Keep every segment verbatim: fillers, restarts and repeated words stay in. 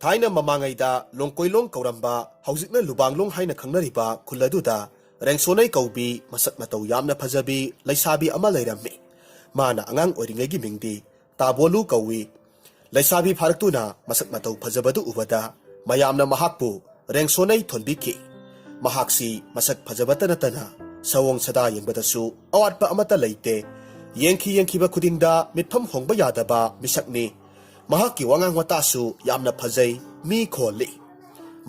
ꯊꯥꯏꯅ ꯃꯃꯥꯡꯉꯩꯗ ꯂꯣꯡꯀꯣꯏꯂꯣꯡ ꯀꯧꯔꯝꯕ, ꯍꯧꯖꯤꯛꯅ ꯂꯨꯕꯥꯡꯂꯣꯡ ꯍꯥꯏꯅ ꯈꯪꯅꯔꯤꯕ ꯈꯨꯜ ꯑꯗꯨꯗ ꯔꯦꯡꯁꯣꯅꯩ ꯀꯧꯕꯤ ꯃꯁꯛ ꯃꯇꯧ ꯌꯥꯝꯅ ꯐꯖꯕꯤ ꯂꯩꯁꯥꯕꯤ ꯑꯃ ꯂꯩꯔꯝꯃꯤ꯫ ꯃꯥꯅ ꯑꯉꯥꯡ ꯑꯣꯏꯔꯤꯉꯩꯒꯤ ꯃꯤꯡꯗꯤ ꯇꯥꯕꯣꯂꯨ ꯀꯧꯏ꯫ ꯂꯩꯁꯥꯕꯤ ꯐꯥꯔꯛꯇꯨꯅ ꯃꯁꯛ ꯃꯇꯧ ꯐꯖꯕꯗꯨ ꯎꯕꯗ ꯃꯌꯥꯝꯅ ꯃꯍꯥꯛꯄꯨ ꯔꯦꯡꯁꯣꯅꯩ ꯊꯣꯟꯕꯤꯈꯤ꯫ ꯃꯍꯥꯛꯁꯤ ꯃꯁꯛ ꯐꯖꯕꯇ ꯅꯠꯇꯅ ꯁꯑꯣꯡ ꯁꯥꯗꯥ ꯌꯦꯡꯕꯗꯁꯨ ꯑꯋꯥꯠꯄ ꯑꯃꯠꯇ ꯂꯩꯇꯦ꯫ ꯌꯦꯡꯈꯤ ꯌꯦꯡꯈꯤꯕ ꯈꯨꯗꯤꯡꯗ ꯃꯤꯠꯐꯝ ꯍꯣꯡꯕ ꯌꯥꯗꯕ ꯃꯤꯁꯛꯅꯤ꯫ ꯃꯍꯥꯛꯀꯤ ꯋꯥꯉꯥꯡ ꯋꯥꯇꯥꯁꯨ ꯌꯥꯝꯅ ꯐꯖꯩ, ꯃꯤ ꯈꯣꯜꯂꯤ꯫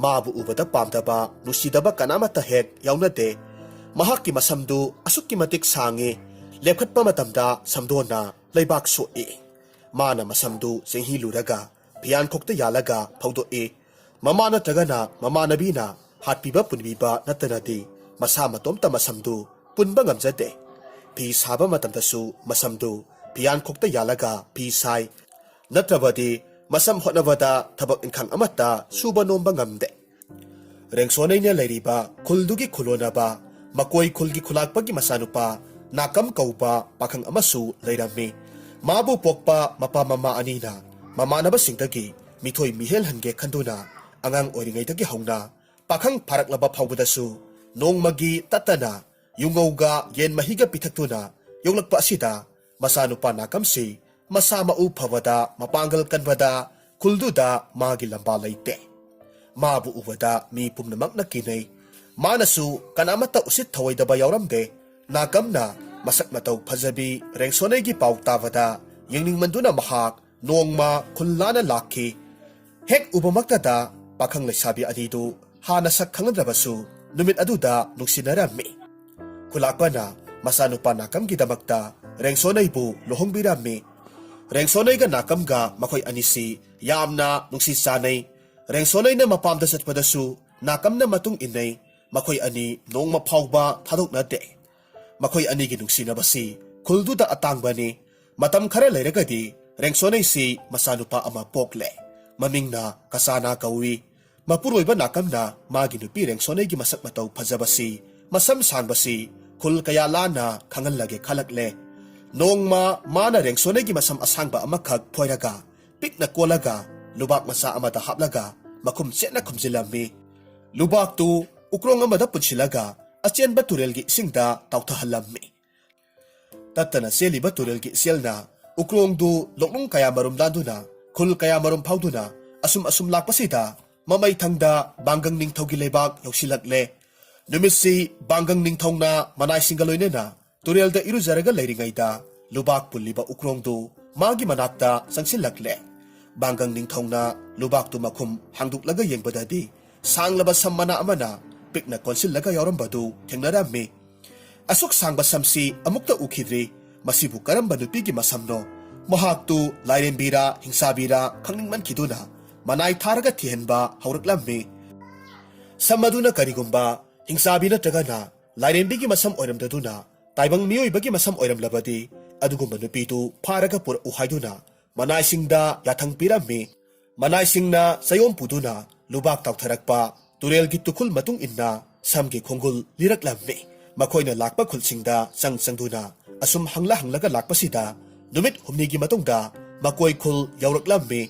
ꯃꯥꯕꯨ ꯎꯕꯗ ꯄꯥꯝꯗꯕ, ꯅꯨꯡꯁꯤꯗꯕ ꯀꯅꯥꯃꯠꯇ ꯍꯦꯛ ꯌꯥꯎꯅꯗꯦ꯫ ꯃꯍꯥꯛꯀꯤ ꯃꯁꯝꯗꯨ ꯑꯁꯨꯛꯀꯤ ꯃꯇꯤꯛ ꯁꯥꯡꯉꯤ, ꯂꯦꯞꯈꯠꯄ ꯃꯇꯝꯗ ꯁꯝꯗꯣꯟꯅ ꯂꯩꯕꯥꯛ ꯁꯣꯛꯏ꯫ ꯃꯥꯅ ꯃꯁꯝꯗꯨ ꯆꯦꯡꯍꯤꯂꯨꯔꯒ ꯐꯤꯌꯥꯟꯈꯣꯛꯇ ꯌꯥꯜꯂꯒ ꯐꯧꯗꯣꯛꯏ꯫ ꯃꯃꯥ ꯅꯠꯇ꯭ꯔꯒꯅ ꯃꯃꯥꯟꯅꯕꯤꯅ ꯍꯥꯠꯄꯤꯕ ꯄꯨꯟꯕꯤꯕ ꯅꯠꯇꯅꯗꯤ ꯃꯁꯥ ꯃꯇꯣꯝꯇ ꯃꯁꯝꯗꯨ ꯄꯨꯟꯕ ꯉꯝꯖꯗꯦ꯫ ꯐꯤ ꯁꯥꯕ ꯃꯇꯝꯗꯁꯨ ꯃꯁꯝꯗꯨ ꯐꯤꯌꯥꯟꯈꯣꯛꯇ ꯌꯥꯜꯂꯒ ꯐꯤ ꯁꯥꯏ꯫ ꯅꯠꯇ꯭ꯔꯕꯗꯤ ꯃꯁꯝ ꯍꯣꯠꯅꯕꯗ ꯊꯕꯛ ꯏꯪꯈꯥꯡ ꯑꯃꯠꯇ ꯁꯨꯕ ꯅꯣꯝꯕ ꯉꯝꯗꯦ꯫ ꯔꯦꯡꯁꯣꯅꯩꯅ ꯂꯩꯔꯤꯕ ꯈꯨꯜꯗꯨꯒꯤ ꯈꯨꯂꯣꯟꯅꯕ, ꯃꯀꯣꯏ ꯈꯨꯜꯒꯤ ꯈꯨꯂꯥꯛꯄꯒꯤ ꯃꯆꯥꯅꯨꯄꯥ ꯅꯥꯀꯝ ꯀꯧꯕ ꯄꯥꯈꯪ ꯑꯃꯁꯨ ꯂꯩꯔꯝꯃꯤ꯫ ꯃꯥꯕꯨ ꯄꯣꯛꯄ ꯃꯄꯥ ꯃꯃꯥ ꯑꯅꯤꯅ ꯃꯃꯥꯟꯅꯕꯁꯤꯡꯗꯒꯤ ꯃꯤꯊꯣꯏ ꯃꯤꯍꯦꯜꯍꯟꯒꯦ ꯈꯟꯗꯨꯅ ꯑꯉꯥꯡ ꯑꯣꯏꯔꯤꯉꯩꯗꯒꯤ ꯍꯧꯅ ꯄꯥꯈꯪ ꯐꯥꯔꯛꯂꯕ ꯐꯥꯎꯕꯗꯁꯨ ꯅꯣꯡꯃꯒꯤ ꯇꯠꯇꯅ ꯌꯨꯉꯧꯒ ꯌꯦꯟ ꯃꯍꯤꯒ ꯄꯤꯊꯛꯇꯨꯅ ꯌꯣꯛꯂꯛꯄ ꯑꯁꯤꯗ ꯃꯆꯥꯅꯨꯄꯥ ꯅꯥꯀꯝꯁꯤ ꯃꯁꯥ ꯃꯎ ꯐꯕꯗ, ꯃꯄꯥꯡꯒꯜ ꯀꯟꯕꯗ ꯈꯨꯜꯗꯨꯗ ꯃꯥꯒꯤ ꯂꯝꯕꯥ ꯂꯩꯇꯦ꯫ ꯃꯥꯕꯨ ꯎꯕꯗ ꯃꯤ ꯄꯨꯝꯅꯃꯛꯅ ꯀꯤꯅꯩ꯫ ꯃꯥꯅꯁꯨ ꯀꯅꯥꯃꯠꯇ ꯎꯁꯤꯠ ꯊꯑꯣꯏꯗꯕ ꯌꯥꯎꯔꯝꯗꯦ꯫ ꯅꯥꯀꯝꯅ ꯃꯁꯛ ꯃꯇꯧ ꯐꯖꯕꯤ ꯔꯦꯡꯁꯣꯅꯩꯒꯤ ꯄꯥꯎ ꯇꯥꯕꯗ ꯌꯦꯡꯅꯤꯡꯃꯟꯗꯨꯅ ꯃꯍꯥꯛ ꯅꯣꯡꯃ ꯈꯨꯜ ꯂꯥꯟꯅ ꯂꯥꯛꯈꯤ꯫ ꯍꯦꯛ ꯎꯕꯃꯛꯇꯗ ꯄꯥꯈꯪ ꯂꯩꯁꯥꯕꯤ ꯑꯅꯤꯗꯨ ꯍꯥꯟꯅ ꯁꯛ ꯈꯪꯅꯗ꯭ꯔꯕꯁꯨ ꯅꯨꯃꯤꯠ ꯑꯗꯨꯗ ꯅꯨꯡꯁꯤꯅꯔꯝꯃꯤ꯫ ꯈꯨꯂꯥꯛꯄꯅ ꯃꯆꯥꯅꯨꯄꯥ ꯅꯥꯀꯝꯒꯤꯗꯃꯛꯇ ꯔꯦꯡꯁꯣꯅꯩꯕꯨ ꯂꯨꯍꯣꯡꯕꯤꯔꯝꯃꯤ꯫ ꯔꯦꯡꯁꯣꯅꯩꯒ ꯅꯥꯀꯝꯒ ꯃꯈꯣꯏ ꯑꯅꯤꯁꯤ ꯌꯥꯝꯅ ꯅꯨꯡꯁꯤ ꯆꯥꯟꯅꯩ꯫ ꯔꯦꯡꯁꯣꯅꯩꯅ ꯃꯄꯥꯝꯗ ꯆꯠꯄꯗꯁꯨ ꯅꯥꯀꯝꯅ ꯃꯇꯨꯡ ꯏꯟꯅꯩ꯫ ꯃꯈꯣꯏ ꯑꯅꯤ ꯅꯣꯡꯃ ꯐꯥꯎꯕ ꯊꯥꯗꯣꯛꯅꯗꯦ꯫ ꯃꯈꯣꯏ ꯑꯅꯤꯒꯤ ꯅꯨꯡꯁꯤꯅꯕꯁꯤ ꯈꯨꯜꯗꯨꯗ ꯑꯇꯥꯡꯕꯅꯤ꯫ ꯃꯇꯝ ꯈꯔ ꯂꯩꯔꯒꯗꯤ ꯔꯦꯡꯁꯣꯅꯩꯁꯤ ꯃꯆꯥꯅꯨꯄꯥ ꯑꯃ ꯄꯣꯛꯂꯦ꯫ ꯃꯃꯤꯡꯅ ꯀꯆꯥꯅꯥ ꯀꯧꯏ꯫ ꯃꯄꯨꯔꯣꯏꯕ ꯅꯥꯀꯝꯅ ꯃꯥꯒꯤ ꯅꯨꯄꯤ ꯔꯦꯡꯁꯣꯅꯩꯒꯤ ꯃꯁꯛ ꯃꯇꯧ ꯐꯖꯕꯁꯤ, ꯃꯁꯝ ꯁꯥꯡꯕꯁꯤ ꯈꯨꯜ ꯀꯌꯥ ꯂꯥꯟꯅ ꯈꯪꯍꯜꯂꯒꯦ ꯈꯜꯂꯛꯂꯦ꯫ ꯅꯣꯡꯃ ꯃꯥꯅ ꯔꯦꯡꯁꯣꯅꯩꯒꯤ ꯃꯁꯝ ꯑꯁꯥꯡꯕ ꯑꯃꯈꯛ ꯐꯣꯏꯔꯒ ꯄꯤꯛꯅ ꯀꯣꯜꯂꯒ ꯂꯨꯕꯥꯛ ꯃꯆꯥ ꯑꯃꯗ ꯍꯥꯞꯂꯒ ꯃꯈꯨꯝ ꯆꯦꯠꯅ ꯈꯨꯝꯖꯤꯜꯂꯝꯃꯤ꯫ ꯂꯨꯕꯥꯛꯇꯨ ꯎꯀ꯭ꯔꯣꯡ ꯑꯃꯗ ꯄꯨꯟꯁꯤꯜꯂꯒ ꯑꯆꯦꯟꯕ ꯇꯨꯔꯦꯜꯒꯤ ꯏꯁꯤꯡꯗ ꯇꯥꯎꯊꯍꯜꯂꯝꯃꯤ꯫ ꯇꯠꯇꯅ ꯆꯦꯜꯂꯤꯕ ꯇꯨꯔꯦꯜꯒꯤ ꯏꯆꯦꯜꯅ ꯎꯀ꯭ꯔꯣꯡꯗꯨ ꯂꯣꯛꯅꯨꯡ ꯀꯌꯥ ꯃꯔꯨꯝ ꯂꯥꯟꯗꯨꯅ, ꯈꯨꯜ ꯀꯌꯥ ꯃꯔꯨꯝ ꯐꯥꯎꯗꯨꯅ ꯑꯁꯨꯝ ꯑꯁꯨꯝ ꯂꯥꯛꯄꯁꯤꯗ ꯃꯃꯩ ꯊꯪꯗ ꯕꯥꯡꯒꯪ ꯅꯤꯡꯊꯧꯒꯤ ꯂꯩꯕꯥꯛ ꯌꯧꯁꯤꯜꯂꯛꯂꯦ꯫ ꯅꯨꯃꯤꯠꯁꯤ ꯕꯥꯡꯒꯪ ꯅꯤꯡꯊꯧꯅ ꯃꯅꯥꯏꯁꯤꯡꯒ ꯂꯣꯏꯅꯅ ꯇꯨꯔꯦꯜꯗ ꯏꯔꯨꯖꯔꯒ ꯂꯩꯔꯤꯉꯩꯗ ꯂꯨꯕꯥꯛ ꯄꯨꯜꯂꯤꯕ ꯎꯀ꯭ꯔꯣꯡꯗꯨ ꯃꯥꯒꯤ ꯃꯅꯥꯛꯇ ꯆꯪꯁꯤꯜꯂꯛꯂꯦ꯫ ꯕꯥꯡꯒꯪ ꯅꯤꯡꯊꯧꯅ ꯂꯨꯕꯥꯛꯇꯨ ꯃꯈꯨꯝ ꯍꯥꯡꯗꯣꯛꯂꯒ ꯌꯦꯡꯕꯗꯗꯤ ꯁꯥꯡꯂꯕ ꯁꯝ ꯃꯅꯥ ꯑꯃꯅ ꯄꯤꯛꯅ ꯀꯣꯟꯁꯤꯜꯂꯒ ꯌꯥꯎꯔꯝꯕꯗꯨ ꯊꯦꯡꯅꯔꯝꯃꯤ꯫ ꯑꯁꯨꯛ ꯁꯥꯡꯕ ꯁꯝꯁꯤ ꯑꯃꯨꯛꯇ ꯎꯈꯤꯗ꯭ꯔꯤ꯫ ꯃꯁꯤꯕꯨ ꯀꯔꯝꯕ ꯅꯨꯄꯤꯒꯤ ꯃꯁꯝꯅꯣ? ꯃꯍꯥꯛꯇꯨ ꯂꯥꯏꯔꯦꯝꯕꯤꯔꯥ ꯍꯤꯡꯁꯥꯕꯤꯔꯥ ꯈꯪꯅꯤꯡꯃꯟꯈꯤꯗꯨꯅ ꯃꯅꯥꯏ ꯊꯥꯔꯒ ꯊꯤꯍꯟꯕ ꯍꯧꯔꯛꯂꯝꯃꯤ꯫ ꯁꯝ ꯑꯗꯨꯅ ꯀꯔꯤꯒꯨꯝꯕ ꯍꯤꯡꯁꯥꯕꯤ ꯅꯠꯇ꯭ꯔꯒꯅ ꯂꯥꯏꯔꯦꯝꯕꯤꯒꯤ ꯃꯁꯝ ꯑꯣꯏꯔꯝꯗꯗꯨꯅ ꯇꯥꯏꯕꯪ ꯃꯤꯑꯣꯏꯕꯒꯤ ꯃꯁꯝ ꯑꯣꯏꯔꯝꯂꯕꯗꯤ ꯑꯗꯨꯒꯨꯝꯕ ꯅꯨꯄꯤꯗꯨ ꯐꯥꯔꯒ ꯄꯨꯔꯛꯎ ꯍꯥꯏꯗꯨꯅ ꯃꯅꯥꯏꯁꯤꯡꯗ ꯌꯥꯊꯪ ꯄꯤꯔꯝꯃꯤ꯫ ꯃꯅꯥꯏꯁꯤꯡꯅ ꯆꯌꯣꯝ ꯄꯨꯗꯨꯅ ꯂꯨꯕꯥꯛ ꯇꯥꯎꯊꯔꯛꯄ ꯇꯨꯔꯦꯜꯒꯤ ꯇꯨꯈꯨꯜ ꯃꯇꯨꯡ ꯏꯟꯅ ꯁꯝꯒꯤ ꯈꯣꯡꯒꯨꯜ ꯂꯤꯔꯛꯂꯝꯃꯤ꯫ ꯃꯈꯣꯏꯅ ꯂꯥꯛꯄ ꯈꯨꯜꯁꯤꯡꯗ ꯆꯪ ꯆꯪꯗꯨꯅ ꯑꯁꯨꯝ ꯍꯪꯂ ꯍꯪꯂꯒ ꯂꯥꯛꯄꯁꯤꯗ ꯅꯨꯃꯤꯠ ꯍꯨꯝꯅꯤꯒꯤ ꯃꯇꯨꯡꯗ ꯃꯀꯣꯏ ꯈꯨꯜ ꯌꯧꯔꯛꯂꯝꯃꯤ꯫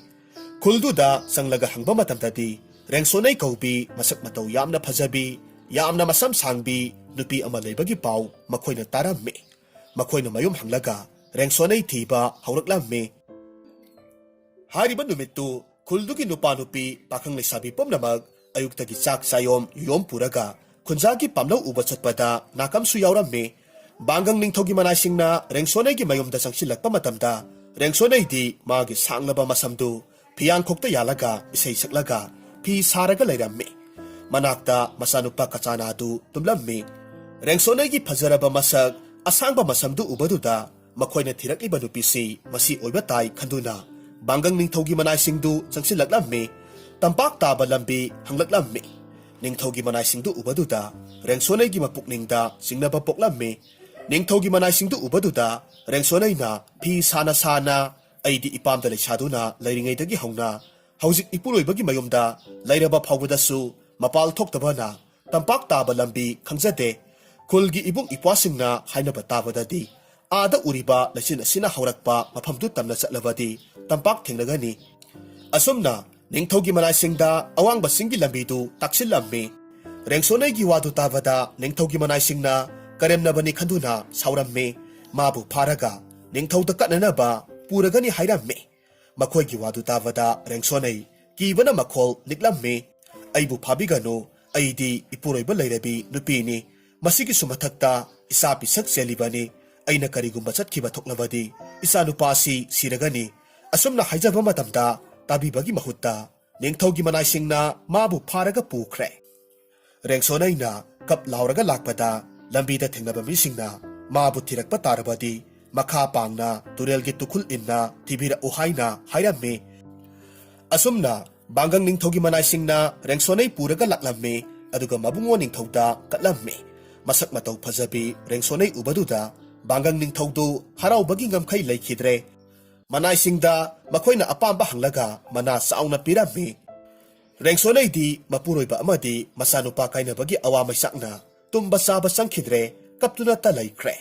ꯈꯨꯜꯗꯨꯗ ꯆꯪꯂꯒ ꯍꯪꯕ ꯃꯇꯝꯗꯗꯤ ꯔꯦꯡꯁꯣꯅꯩ ꯀꯧꯕꯤ ꯃꯁꯛ ꯃꯇꯧ ꯌꯥꯝꯅ ꯐꯖꯕꯤ, ꯌꯥꯝꯅ ꯃꯁꯝ ꯁꯥꯡꯕꯤ ꯅꯨꯄꯤ ꯑꯃ ꯂꯩꯕꯒꯤ ꯄꯥꯎ ꯃꯈꯣꯏꯅ ꯇꯥꯔꯝꯃꯤ꯫ ꯃꯈꯣꯏꯅ ꯃꯌꯨꯝ ꯍꯪꯂꯒ ꯔꯦꯡꯁꯣꯅꯩ ꯊꯤꯕ ꯍꯧꯔꯛꯂꯝꯃꯤ꯫ ꯍꯥꯏꯔꯤꯕ ꯅꯨꯃꯤꯠꯇꯨ ꯈꯨꯜꯗꯨꯒꯤ ꯅꯨꯄꯥ ꯅꯨꯄꯤ ꯄꯥꯈꯪ ꯂꯩꯁꯥꯕꯤ ꯄꯨꯝꯅꯃꯛ ꯑꯌꯨꯛꯇꯒꯤ ꯆꯥꯛ ꯆꯥꯌꯣꯝ ꯌꯨꯌꯣꯝ ꯄꯨꯔꯒ ꯈꯨꯟꯖꯥꯒꯤ ꯄꯥꯝꯂꯧ ꯎꯕ ꯆꯠꯄꯗ ꯅꯥꯀꯝꯁꯨ ꯌꯥꯎꯔꯝꯃꯤ꯫ ꯕꯥꯡꯒꯪ ꯅꯤꯡꯊꯧꯒꯤ ꯃꯅꯥꯏꯁꯤꯡꯅ ꯔꯦꯡꯁꯣꯅꯩꯒꯤ ꯃꯌꯨꯝꯗ ꯆꯪꯁꯤꯜꯂꯛꯄ ꯃꯇꯝꯗ ꯔꯦꯡꯁꯣꯅꯩꯗꯤ ꯃꯥꯒꯤ ꯁꯥꯡꯂꯕ ꯃꯁꯝꯗꯨ ꯐꯤꯌꯥꯡꯈꯣꯛꯇ ꯌꯥꯜꯂꯒ ꯏꯁꯩ ꯁꯛꯂꯒ ꯐꯤ ꯁꯥꯔꯒ ꯂꯩꯔꯝꯃꯤ꯫ ꯃꯅꯥꯛꯇ ꯃꯆꯥꯅꯨꯄꯥ ꯀꯆꯥꯅꯥꯗꯨ ꯇꯨꯝꯂꯝꯃꯤ꯫ ꯔꯦꯡꯁꯣꯅꯩꯒꯤ ꯐꯖꯔꯕ ꯃꯁꯛ, ꯑꯁꯥꯡꯕ ꯃꯁꯝꯗꯨ ꯎꯕꯗꯨꯗ ꯃꯈꯣꯏꯅ ꯊꯤꯔꯛꯂꯤꯕ ꯅꯨꯄꯤꯁꯤ ꯃꯁꯤ ꯑꯣꯏꯕ ꯇꯥꯏ ꯈꯟꯗꯨꯅ ꯕꯥꯡꯒꯪ ꯅꯤꯡꯊꯧꯒꯤ ꯃꯅꯥꯏꯁꯤꯡꯗꯨ ꯆꯪꯁꯤꯜꯂꯛꯂꯝꯃꯤ꯫ ꯇꯝꯄꯥꯛ ꯇꯥꯕ ꯂꯝꯕꯤ ꯍꯪꯂꯛꯂꯝꯃꯤ꯫ ꯅꯤꯡꯊꯧꯒꯤ ꯃꯅꯥꯏꯁꯤꯡꯗꯨ ꯎꯕꯗꯨꯗ ꯔꯦꯡꯁꯣꯅꯩꯒꯤ ꯃꯄꯨꯛꯅꯤꯡꯗ ꯆꯤꯡꯅꯕ ꯄꯣꯛꯂꯝꯃꯤ꯫ ꯅꯤꯡꯊꯧꯒꯤ ꯃꯅꯥꯏꯁꯤꯡꯗꯨ ꯎꯕꯗꯨꯗ ꯔꯦꯡꯁꯣꯅꯩꯅ ꯐꯤ ꯁꯥꯅ ꯁꯥꯅ, "ꯑꯩꯗꯤ ꯏꯄꯥꯝꯗ ꯂꯩꯁꯥꯗꯨꯅ ꯂꯩꯔꯤꯉꯩꯗꯒꯤ ꯍꯧꯅ ꯍꯧꯖꯤꯛ ꯏꯄꯨꯔꯣꯏꯕꯒꯤ ꯃꯌꯨꯝꯗ ꯂꯩꯔꯕ ꯐꯥꯎꯕꯗꯁꯨ ꯃꯄꯥꯜ ꯊꯣꯛꯇꯕꯅ ꯇꯝꯄꯥꯛ ꯇꯥꯕ ꯂꯝꯕꯤ ꯈꯪꯖꯗꯦ꯫ ꯈꯨꯜꯒꯤ ꯏꯕꯨꯡ ꯏꯄ꯭ꯋꯥꯁꯤꯡꯅ ꯍꯥꯏꯅꯕ ꯇꯥꯕꯗꯗꯤ ꯑꯥꯗ ꯎꯔꯤꯕ ꯂꯩꯆꯤꯟ ꯑꯁꯤꯅ ꯍꯧꯔꯛꯄ ꯃꯐꯝꯗꯨ ꯇꯝꯅ ꯆꯠꯂꯕꯗꯤ ꯇꯝꯄꯥꯛ ꯊꯦꯡꯅꯒꯅꯤ꯫ ꯑꯁꯨꯝꯅ ꯅꯤꯡꯊꯧꯒꯤ ꯃꯅꯥꯏꯁꯤꯡꯗ ꯑꯋꯥꯡꯕꯁꯤꯡꯒꯤ ꯂꯝꯕꯤꯗꯨ ꯇꯥꯛꯁꯤꯜꯂꯝꯃꯤ꯫ ꯔꯦꯡꯁꯣꯅꯩꯒꯤ ꯋꯥꯗꯨ ꯇꯥꯕꯗ ꯅꯤꯡꯊꯧꯒꯤ ꯃꯅꯥꯏꯁꯤꯡꯅ ꯀꯔꯦꯝꯅꯕꯅꯤ ꯈꯟꯗꯨꯅ ꯁꯥꯎꯔꯝꯃꯤ꯫ ꯃꯥꯕꯨ ꯐꯥꯔꯒ ꯅꯤꯡꯊꯧꯗ ꯀꯠꯅꯅꯕ ꯄꯨꯔꯒꯅꯤ ꯍꯥꯏꯔꯝꯃꯤ꯫ ꯃꯈꯣꯏꯒꯤ ꯋꯥꯗꯨ ꯇꯥꯕꯗ ꯔꯦꯡꯁꯣꯅꯩ ꯀꯤꯕꯅ ꯃꯈꯣꯜ ꯅꯤꯛꯂꯝꯃꯤ꯫ "ꯑꯩꯕꯨ ꯐꯥꯕꯤꯒꯅꯨ, ꯑꯩꯗꯤ ꯏꯄꯨꯔꯣꯏꯕ ꯂꯩꯔꯕꯤ ꯅꯨꯄꯤꯅꯤ꯫ ꯃꯁꯤꯒꯤꯁꯨ ꯃꯊꯛꯇ ꯏꯆꯥ ꯄꯤꯁꯛ ꯆꯦꯜꯂꯤꯕꯅꯤ꯫ ꯑꯩꯅ ꯀꯔꯤꯒꯨꯝꯕ ꯆꯠꯈꯤꯕ ꯊꯣꯛꯂꯕꯗꯤ ꯏꯆꯥꯅꯨꯄꯥꯁꯤ ꯁꯤꯔꯒꯅꯤ꯫" ꯑꯁꯨꯝꯅ ꯍꯥꯏꯖꯕ ꯃꯇꯝꯗ ꯇꯥꯕꯤꯕꯒꯤ ꯃꯍꯨꯠꯇ ꯅꯤꯡꯊꯧꯒꯤ ꯃꯅꯥꯏꯁꯤꯡꯅ ꯃꯥꯕꯨ ꯐꯥꯔꯒ ꯄꯨꯈ꯭ꯔꯦ꯫ ꯔꯦꯡꯁꯣꯅꯩꯅ ꯀꯞ ꯂꯥꯎꯔꯒ ꯂꯥꯛꯄꯗ ꯂꯝꯕꯤꯗ ꯊꯦꯡꯅꯕ ꯃꯤꯁꯤꯡꯅ ꯃꯥꯕꯨ ꯊꯤꯔꯛꯄ ꯇꯥꯔꯕꯗꯤ ꯃꯈꯥ ꯄꯥꯡꯅ ꯇꯨꯔꯦꯜꯒꯤ ꯇꯨꯈꯨꯜ ꯏꯟꯅ ꯊꯤꯕꯤꯔꯛꯎ ꯍꯥꯏꯅ ꯍꯥꯏꯔꯝꯃꯤ꯫ ꯑꯁꯨꯝꯅ ꯕꯥꯡꯒꯪ ꯅꯤꯡꯊꯧꯒꯤ ꯃꯅꯥꯏꯁꯤꯡꯅ ꯔꯦꯡꯁꯣꯅꯩ ꯄꯨꯔꯒ ꯂꯥꯛꯂꯝꯃꯤ꯫ ꯑꯗꯨꯒ ꯃꯕꯨꯡꯉꯣ ꯅꯤꯡꯊꯧꯗ ꯀꯠꯂꯝꯃꯤ꯫ ꯃꯁꯛ ꯃꯇꯧ ꯐꯖꯕꯤ ꯔꯦꯡꯁꯣꯅꯩ ꯎꯕꯗꯨꯗ ꯕꯥꯡꯒꯪ ꯅꯤꯡꯊꯧꯗꯨ ꯍꯔꯥꯎꯕꯒꯤ ꯉꯝꯈꯩ ꯂꯩꯈꯤꯗ꯭ꯔꯦ꯫ ꯃꯅꯥꯏꯁꯤꯡꯗ ꯃꯈꯣꯏꯅ ꯑꯄꯥꯝꯕ ꯍꯪꯂꯒ ꯃꯅꯥ ꯆꯥꯎꯅ ꯄꯤꯔꯝꯃꯤ꯫ ꯔꯦꯡꯁꯣꯅꯩꯗꯤ ꯃꯄꯨꯔꯣꯏꯕ ꯑꯃꯗꯤ ꯃꯆꯥꯅꯨꯄꯥ ꯀꯥꯏꯅꯕꯒꯤ ꯑꯋꯥ ꯃꯩꯁꯥꯛꯅ ꯇꯨꯝꯕ ꯆꯥꯕ ꯆꯪꯈꯤꯗ꯭ꯔꯦ, ꯀꯞꯇꯨꯅꯇ ꯂꯩꯈ꯭ꯔꯦ꯫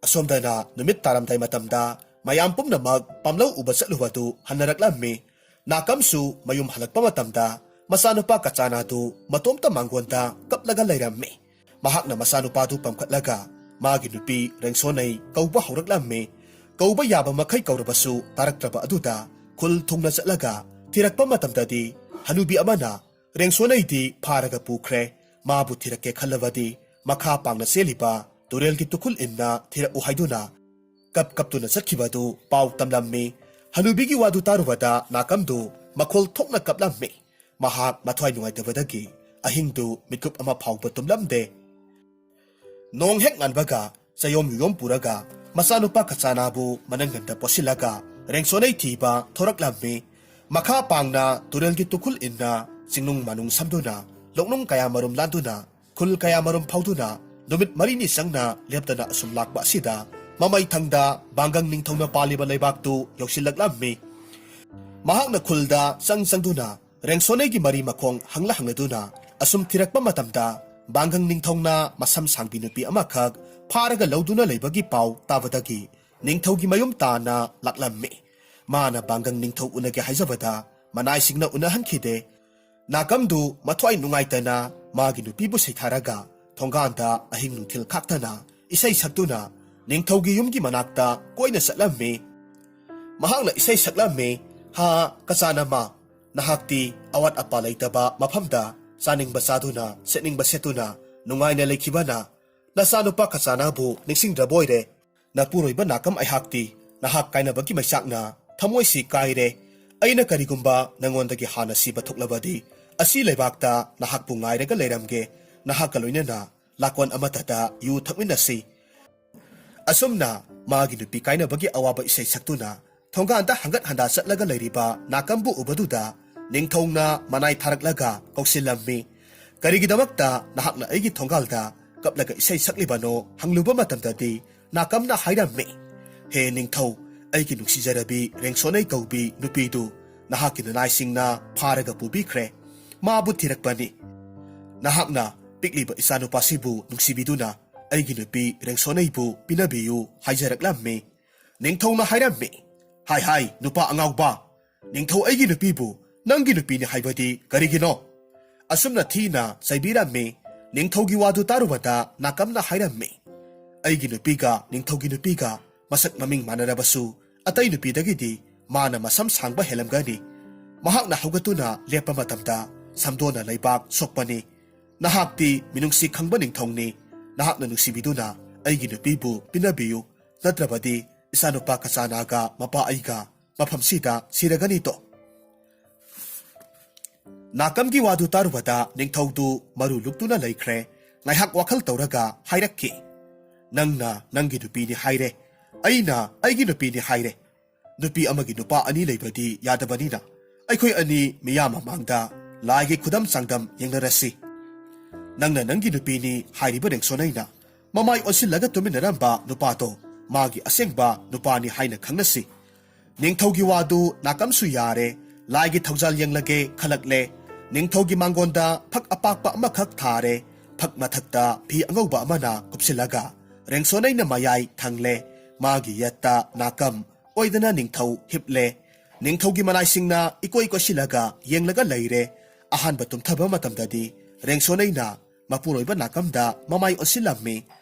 ꯑꯁꯣꯝꯗꯅ ꯅꯨꯃꯤꯠ ꯇꯥꯔꯝꯗꯥꯏ ꯃꯇꯝꯗ ꯃꯌꯥꯝ ꯄꯨꯝꯅꯃꯛ ꯄꯥꯝꯂꯧ ꯎꯕ ꯆꯠꯂꯨꯕꯗꯨ ꯍꯟꯅꯔꯛꯂꯝꯃꯤ꯫ ꯅꯥꯀꯝꯁꯨ ꯃꯌꯨꯝ ꯍꯜꯂꯛꯄ ꯃꯇꯝꯗ ꯃꯆꯥꯅꯨꯄꯥ ꯀꯆꯥꯅꯥꯗꯨ ꯃꯇꯣꯝꯇ ꯃꯥꯡꯒꯣꯟꯗ ꯀꯞꯂꯒ ꯂꯩꯔꯝꯃꯤ꯫ ꯃꯍꯥꯛꯅ ꯃꯆꯥꯅꯨꯄꯥꯗꯨ ꯄꯝꯈꯠꯂꯒ ꯃꯥꯒꯤ ꯅꯨꯄꯤ ꯔꯦꯡꯁꯣꯅꯩ ꯀꯧꯕ ꯍꯧꯔꯛꯂꯝꯃꯤ꯫ ꯀꯧꯕ ꯌꯥꯕ ꯃꯈꯩ ꯀꯧꯔꯕꯁꯨ ꯇꯥꯔꯛꯇ꯭ꯔꯕ ꯑꯗꯨꯗ ꯈꯨꯜ ꯊꯨꯡꯅ ꯆꯠꯂꯒ ꯊꯤꯔꯛꯄ ꯃꯇꯝꯗꯗꯤ ꯍꯅꯨꯕꯤ ꯑꯃꯅ ꯔꯦꯡꯁꯣꯅꯩꯗꯤ ꯐꯥꯔꯒ ꯄꯨꯈ꯭ꯔꯦ꯫ ꯃꯥꯕꯨ ꯊꯤꯔꯛꯀꯦ ꯈꯜꯂꯕꯗꯤ ꯃꯈꯥ ꯄꯥꯡꯅ ꯆꯦꯜꯂꯤꯕ ꯇꯨꯔꯦꯜꯒꯤ ꯇꯨꯈꯨꯜ ꯏꯟꯅ ꯊꯤꯔꯛꯎ ꯍꯥꯏꯗꯨꯅ ꯀꯞ ꯀꯞꯇꯨꯅ ꯆꯠꯈꯤꯕꯗꯨ ꯄꯥꯎ ꯇꯝꯂꯝꯃꯤ꯫ ꯍꯅꯨꯕꯤꯒꯤ ꯋꯥꯗꯨ ꯇꯥꯔꯨꯕꯗ ꯅꯥꯀꯝꯗꯨ ꯃꯈꯣꯜ ꯊꯣꯛꯅ ꯀꯞꯂꯝꯃꯤ꯫ ꯃꯍꯥꯛ ꯃꯊ꯭ꯋꯥꯏ ꯅꯨꯡꯉꯥꯏꯇꯕꯗꯒꯤ ꯑꯍꯤꯡꯗꯨ ꯃꯤꯠꯀꯨꯞ ꯑꯃ ꯐꯥꯎꯕ ꯇꯨꯝꯂꯝꯗꯦ꯫ ꯅꯣꯡ ꯍꯦꯛ ꯉꯥꯟꯕꯒ ꯆꯌꯣꯝ ꯌꯨꯌꯣꯝ ꯄꯨꯔꯒ ꯃꯆꯥꯅꯨꯄꯥ ꯀꯆꯥꯅꯥꯕꯨ ꯃꯅꯪꯒꯟꯗ ꯄꯣꯠꯁꯤꯜꯂꯒ ꯔꯦꯡꯁꯣꯅꯩ ꯊꯤꯕ ꯊꯣꯔꯛꯂꯝꯃꯤ꯫ ꯃꯈꯥ ꯄꯥꯡꯅ ꯇꯨꯔꯦꯜꯒꯤ ꯇꯨꯈꯨꯜ ꯏꯟꯅ ꯆꯤꯡꯅꯨꯡ ꯃꯥꯅꯨꯡ ꯁꯝꯗꯨꯅ ꯂꯣꯛꯅꯨꯡ ꯀꯌꯥ ꯃꯔꯨꯝ ꯂꯥꯟꯗꯨꯅ ꯈꯨꯜ ꯀꯌꯥ ꯃꯔꯨꯝ ꯐꯥꯎꯗꯨꯅ ꯅꯨꯃꯤꯠ ꯃꯔꯤꯅꯤ ꯆꯪꯅ ꯂꯦꯞꯇꯅ ꯑꯁꯨꯝ ꯂꯥꯛꯄ ꯑꯁꯤꯗ ꯃꯃꯩ ꯊꯪꯗ ꯕꯥꯡꯒꯪ ꯅꯤꯡꯊꯧꯅ ꯄꯥꯜꯂꯤꯕ ꯂꯩꯕꯥꯛꯇꯨ ꯌꯧꯁꯤꯜꯂꯛꯂꯝꯃꯤ꯫ ꯃꯍꯥꯛꯅ ꯈꯨꯜꯗ ꯆꯪ ꯆꯪꯗꯨꯅ ꯔꯦꯡꯁꯣꯅꯩꯒꯤ ꯃꯔꯤ ꯃꯈꯣꯡ ꯍꯪꯂ ꯍꯪꯂꯗꯨꯅ ꯑꯁꯨꯝ ꯊꯤꯔꯛꯄ ꯃꯇꯝꯗ ꯕꯥꯡꯒꯪ ꯅꯤꯡꯊꯧꯅ ꯃꯁꯝ ꯁꯥꯡꯕꯤ ꯅꯨꯄꯤ ꯑꯃꯈꯛ ꯐꯥꯔꯒ ꯂꯧꯗꯨꯅ ꯂꯩꯕꯒꯤ ꯄꯥꯎ ꯇꯥꯕꯗꯒꯤ ꯅꯤꯡꯊꯧꯒꯤ ꯃꯌꯨꯝ ꯇꯥꯅ ꯂꯥꯛꯂꯝꯃꯤ꯫ ꯃꯥꯅ ꯄꯥꯡꯒꯪ ꯅꯤꯡꯊꯧ ꯎꯅꯒꯦ ꯍꯥꯏꯖꯕꯗ ꯃꯅꯥꯏꯁꯤꯡꯅ ꯎꯅꯍꯟꯈꯤꯗꯦ꯫ ꯅꯥꯀꯝꯗꯨ ꯃꯊ꯭ꯋꯥꯏ ꯅꯨꯡꯉꯥꯏꯇꯅ ꯃꯥꯒꯤ ꯅꯨꯄꯤꯕꯨ ꯁꯩꯊꯥꯔꯒ ꯊꯣꯡꯒꯥꯟꯗ ꯑꯍꯤꯡ ꯅꯨꯡꯊꯤꯜ ꯈꯥꯛꯇꯅ ꯏꯁꯩ ꯁꯛꯇꯨꯅ ꯅꯤꯡꯊꯧꯒꯤ ꯌꯨꯝꯒꯤ ꯃꯅꯥꯛꯇ ꯀꯣꯏꯅ ꯆꯠꯂꯝꯃꯤ꯫ ꯃꯍꯥꯛꯅ ꯏꯁꯩ ꯁꯛꯂꯝꯃꯤ, "ꯍꯥ, ꯀꯆꯥꯅꯃ, ꯅꯍꯥꯛꯇꯤ ꯑꯋꯥꯠ ꯑꯄꯥ ꯂꯩꯇꯕ ꯃꯐꯝꯗ ꯆꯥꯅꯤꯡꯕ ꯆꯥꯗꯨꯅ, ꯁꯦꯠꯅꯤꯡꯕ ꯁꯦꯠꯇꯨꯅ ꯅꯨꯡꯉꯥꯏꯅ ꯂꯩꯈꯤꯕꯅ ꯅꯆꯥꯅꯨꯄꯥ ꯀꯆꯥꯅꯕꯨ ꯅꯤꯡꯁꯤꯡꯗ꯭ꯔꯕꯣꯏꯔꯦ? ꯅꯄꯨꯔꯣꯏꯕ ꯅꯥꯀꯝ ꯑꯩꯍꯥꯛꯇꯤ ꯅꯍꯥꯛ ꯀꯥꯏꯅꯕꯒꯤ ꯃꯩꯆꯥꯛꯅ ꯊꯃꯣꯏꯁꯤ ꯀꯥꯏꯔꯦ꯫ ꯑꯩꯅ ꯀꯔꯤꯒꯨꯝꯕ ꯅꯉꯣꯟꯗꯒꯤ ꯍꯥꯟꯅ ꯁꯤꯕ ꯊꯣꯛꯂꯕꯗꯤ ꯑꯁꯤ ꯂꯩꯕꯥꯛꯇ ꯅꯍꯥꯛꯄꯨ ꯉꯥꯏꯔꯒ ꯂꯩꯔꯝꯒꯦ꯫ ꯅꯍꯥꯛꯀ ꯂꯣꯏꯅꯅ ꯂꯥꯛꯀꯣꯟ ꯑꯃꯠꯇꯗ ꯌꯨ ꯊꯛꯃꯤꯟꯅꯁꯤ"꯫ ꯑꯁꯨꯝꯅ ꯃꯥꯒꯤ ꯅꯨꯄꯤ ꯀꯥꯏꯅꯕꯒꯤ ꯑꯋꯥꯕ ꯏꯁꯩ ꯁꯛꯇꯨꯅ ꯊꯣꯡꯒꯥꯟꯗ ꯍꯪꯒꯠ ꯍꯟꯗꯥ ꯆꯠꯂꯒ ꯂꯩꯔꯤꯕ ꯅꯥꯀꯝꯕꯨ ꯎꯕꯗꯨꯗ ꯅꯤꯡꯊꯧꯅ ꯃꯅꯥꯏ ꯊꯥꯔꯛꯂꯒ ꯀꯧꯁꯤꯜꯂꯝꯃꯤ꯫ "ꯀꯔꯤꯒꯤꯗꯃꯛꯇ ꯅꯍꯥꯛꯅ ꯑꯩꯒꯤ ꯊꯣꯡꯒꯥꯜꯗ ꯀꯞꯂꯒ ꯏꯁꯩ ꯁꯛꯂꯤꯕꯅꯣ?" ꯍꯪꯂꯨꯕ ꯃꯇꯝꯗꯗꯤ ꯅꯥꯀꯝꯅ ꯍꯥꯏꯔꯝꯃꯤ, "ꯍꯦ ꯅꯤꯡꯊꯧ, ꯑꯩꯒꯤ ꯅꯨꯡꯁꯤꯖꯔꯕꯤ ꯔꯦꯡꯁꯣꯅꯩ ꯀꯧꯕꯤ ꯅꯨꯄꯤꯗꯨ ꯅꯍꯥꯛꯀꯤ ꯅꯅꯥꯏꯁꯤꯡꯅ ꯐꯥꯔꯒ ꯄꯨꯕꯤꯈ꯭ꯔꯦ꯫ ꯃꯥꯕꯨ ꯊꯤꯔꯛꯄꯅꯤ꯫ ꯅꯍꯥꯛꯅ ꯄꯤꯛꯂꯤꯕ ꯏꯆꯥꯅꯨꯄꯥꯁꯤꯕꯨ ꯅꯨꯡꯁꯤꯕꯤꯗꯨꯅ ꯑꯩꯒꯤ ꯅꯨꯄꯤ ꯔꯦꯡꯁꯣꯅꯩꯕꯨ ꯄꯤꯅꯕꯤꯌꯨ" ꯍꯥꯏꯖꯔꯛꯂꯝꯃꯤ꯫ ꯅꯤꯡꯊꯧꯅ ꯍꯥꯏꯔꯝꯃꯤ, "ꯍꯥꯏ ꯍꯥꯏ, ꯅꯨꯄꯥ ꯑꯉꯥꯎꯕ, ꯅꯤꯡꯊꯧ ꯑꯩꯒꯤ ꯅꯨꯄꯤꯕꯨ ꯅꯪꯒꯤ ꯅꯨꯄꯤꯅꯤ ꯍꯥꯏꯕꯗꯤ ꯀꯔꯤꯒꯤꯅꯣ?" ꯑꯁꯨꯝꯅ ꯊꯤꯅ ꯆꯩꯕꯤꯔꯝꯃꯤ꯫ ꯅꯤꯡꯊꯧꯒꯤ ꯋꯥꯗꯨ ꯇꯥꯔꯨꯕꯗ ꯅꯥꯀꯝꯅ ꯍꯥꯏꯔꯝꯃꯤ, "ꯑꯩꯒꯤ ꯅꯨꯄꯤꯒ ꯅꯤꯡꯊꯧꯒꯤ ꯅꯨꯄꯤꯒ ꯃꯁꯛ ꯃꯃꯤꯡ ꯃꯥꯟꯅꯔꯕꯁꯨ ꯑꯇꯩ ꯅꯨꯄꯤꯗꯒꯤꯗꯤ ꯃꯥꯅ ꯃꯁꯝ ꯁꯥꯡꯕ ꯍꯦꯜꯂꯝꯒꯅꯤ꯫ ꯃꯍꯥꯛꯅ ꯍꯧꯒꯠꯇꯨꯅ ꯂꯦꯞꯄ ꯃꯇꯝꯗ ꯁꯝꯗꯣꯟꯅ ꯂꯩꯕꯥꯛ ꯁꯣꯛꯄꯅꯤ꯫ ꯅꯍꯥꯛꯇꯤ ꯃꯤꯅꯨꯡꯁꯤ ꯈꯪꯕ ꯅꯤꯡꯊꯧꯅꯤ꯫ ꯅꯍꯥꯛꯅ ꯅꯨꯡꯁꯤꯕꯤꯗꯨꯅ ꯑꯩꯒꯤ ꯅꯨꯄꯤꯕꯨ ꯄꯤꯅꯕꯤꯌꯨ, ꯅꯠꯇ꯭ꯔꯕꯗꯤ ꯏꯆꯥꯅꯨꯄꯥ ꯀꯆꯥꯅꯥꯒ ꯃꯄꯥ ꯑꯩꯒ ꯃꯐꯝꯁꯤꯗ ꯁꯤꯔꯒꯅꯤꯗꯣ"꯫ ꯅꯥꯀꯝꯒꯤ ꯋꯥꯗꯨ ꯇꯥꯔꯨꯕꯗ ꯅꯤꯡꯊꯧꯗꯨ ꯃꯔꯨ ꯂꯨꯛꯇꯨꯅ ꯂꯩꯈ꯭ꯔꯦ꯫ ꯉꯥꯏꯍꯥꯛ ꯋꯥꯈꯜ ꯇꯧꯔꯒ ꯍꯥꯏꯔꯛꯈꯤ, "ꯅꯪꯅ ꯅꯪꯒꯤ ꯅꯨꯄꯤꯅꯤ ꯍꯥꯏꯔꯦ, ꯑꯩꯅ ꯑꯩꯒꯤ ꯅꯨꯄꯤꯅꯤ ꯍꯥꯏꯔꯦ꯫ ꯅꯨꯄꯤ ꯑꯃꯒꯤ ꯅꯨꯄꯥ ꯑꯅꯤ ꯂꯩꯕꯗꯤ ꯌꯥꯗꯕꯅꯤꯅ ꯑꯩꯈꯣꯏ ꯑꯅꯤ ꯃꯤꯌꯥꯝ ꯃꯃꯥꯡꯗ ꯂꯥꯏꯒꯤ ꯈꯨꯗꯝ ꯆꯥꯡꯗꯝ ꯌꯦꯡꯅꯔꯁꯤ꯫ ꯅꯪꯅ ꯅꯪꯒꯤ ꯅꯨꯄꯤꯅꯤ ꯍꯥꯏꯔꯤꯕ ꯔꯦꯡꯁꯣꯅꯩꯅ ꯃꯃꯥꯏ ꯑꯣꯟꯁꯤꯜꯂꯒ ꯇꯨꯃꯤꯟꯅꯔꯝꯕ ꯅꯨꯄꯥꯗꯣ ꯃꯥꯒꯤ ꯑꯁꯦꯡꯕ ꯅꯨꯄꯥꯅꯤ ꯍꯥꯏꯅ ꯈꯪꯅꯁꯤ"꯫ ꯅꯤꯡꯊꯧꯒꯤ ꯋꯥꯗꯨ ꯅꯥꯀꯝꯁꯨ ꯌꯥꯔꯦ, ꯂꯥꯏꯒꯤ ꯊꯧꯖꯥꯜ ꯌꯦꯡꯂꯒꯦ ꯈꯜꯂꯛꯂꯦ꯫ ꯅꯤꯡꯊꯧꯒꯤ ꯃꯥꯡꯒꯣꯟꯗ ꯐꯛ ꯑꯄꯥꯛꯄ ꯑꯃꯈꯛ ꯊꯥꯔꯦ꯫ ꯐꯛ ꯃꯊꯛꯇ ꯐꯤ ꯑꯉꯧꯕ ꯑꯃꯅ ꯀꯨꯞꯁꯤꯜꯂꯒ ꯔꯦꯡꯁꯣꯅꯩꯅ ꯃꯌꯥꯏ ꯊꯪꯂꯦ꯫ ꯃꯥꯒꯤ ꯌꯦꯠꯇ ꯅꯥꯀꯝ, ꯑꯣꯏꯗꯅ ꯅꯤꯡꯊꯧ ꯍꯤꯞꯂꯦ꯫ ꯅꯤꯡꯊꯧꯒꯤ ꯃꯅꯥꯏꯁꯤꯡꯅ ꯏꯀꯣꯏ ꯀꯣꯏꯁꯤꯜꯂꯒ ꯌꯦꯡꯂꯒ ꯂꯩꯔꯦ꯫ ꯑꯍꯥꯟꯕ ꯇꯨꯝꯊꯕ ꯃꯇꯝꯗꯗꯤ ꯔꯦꯡꯁꯣꯅꯩꯅ ꯃꯄꯨꯔꯣꯏꯕ ꯅꯥꯀꯝꯗ ꯃꯃꯥꯏ ꯑꯣꯟꯁꯤꯜꯂꯝꯃꯤ꯫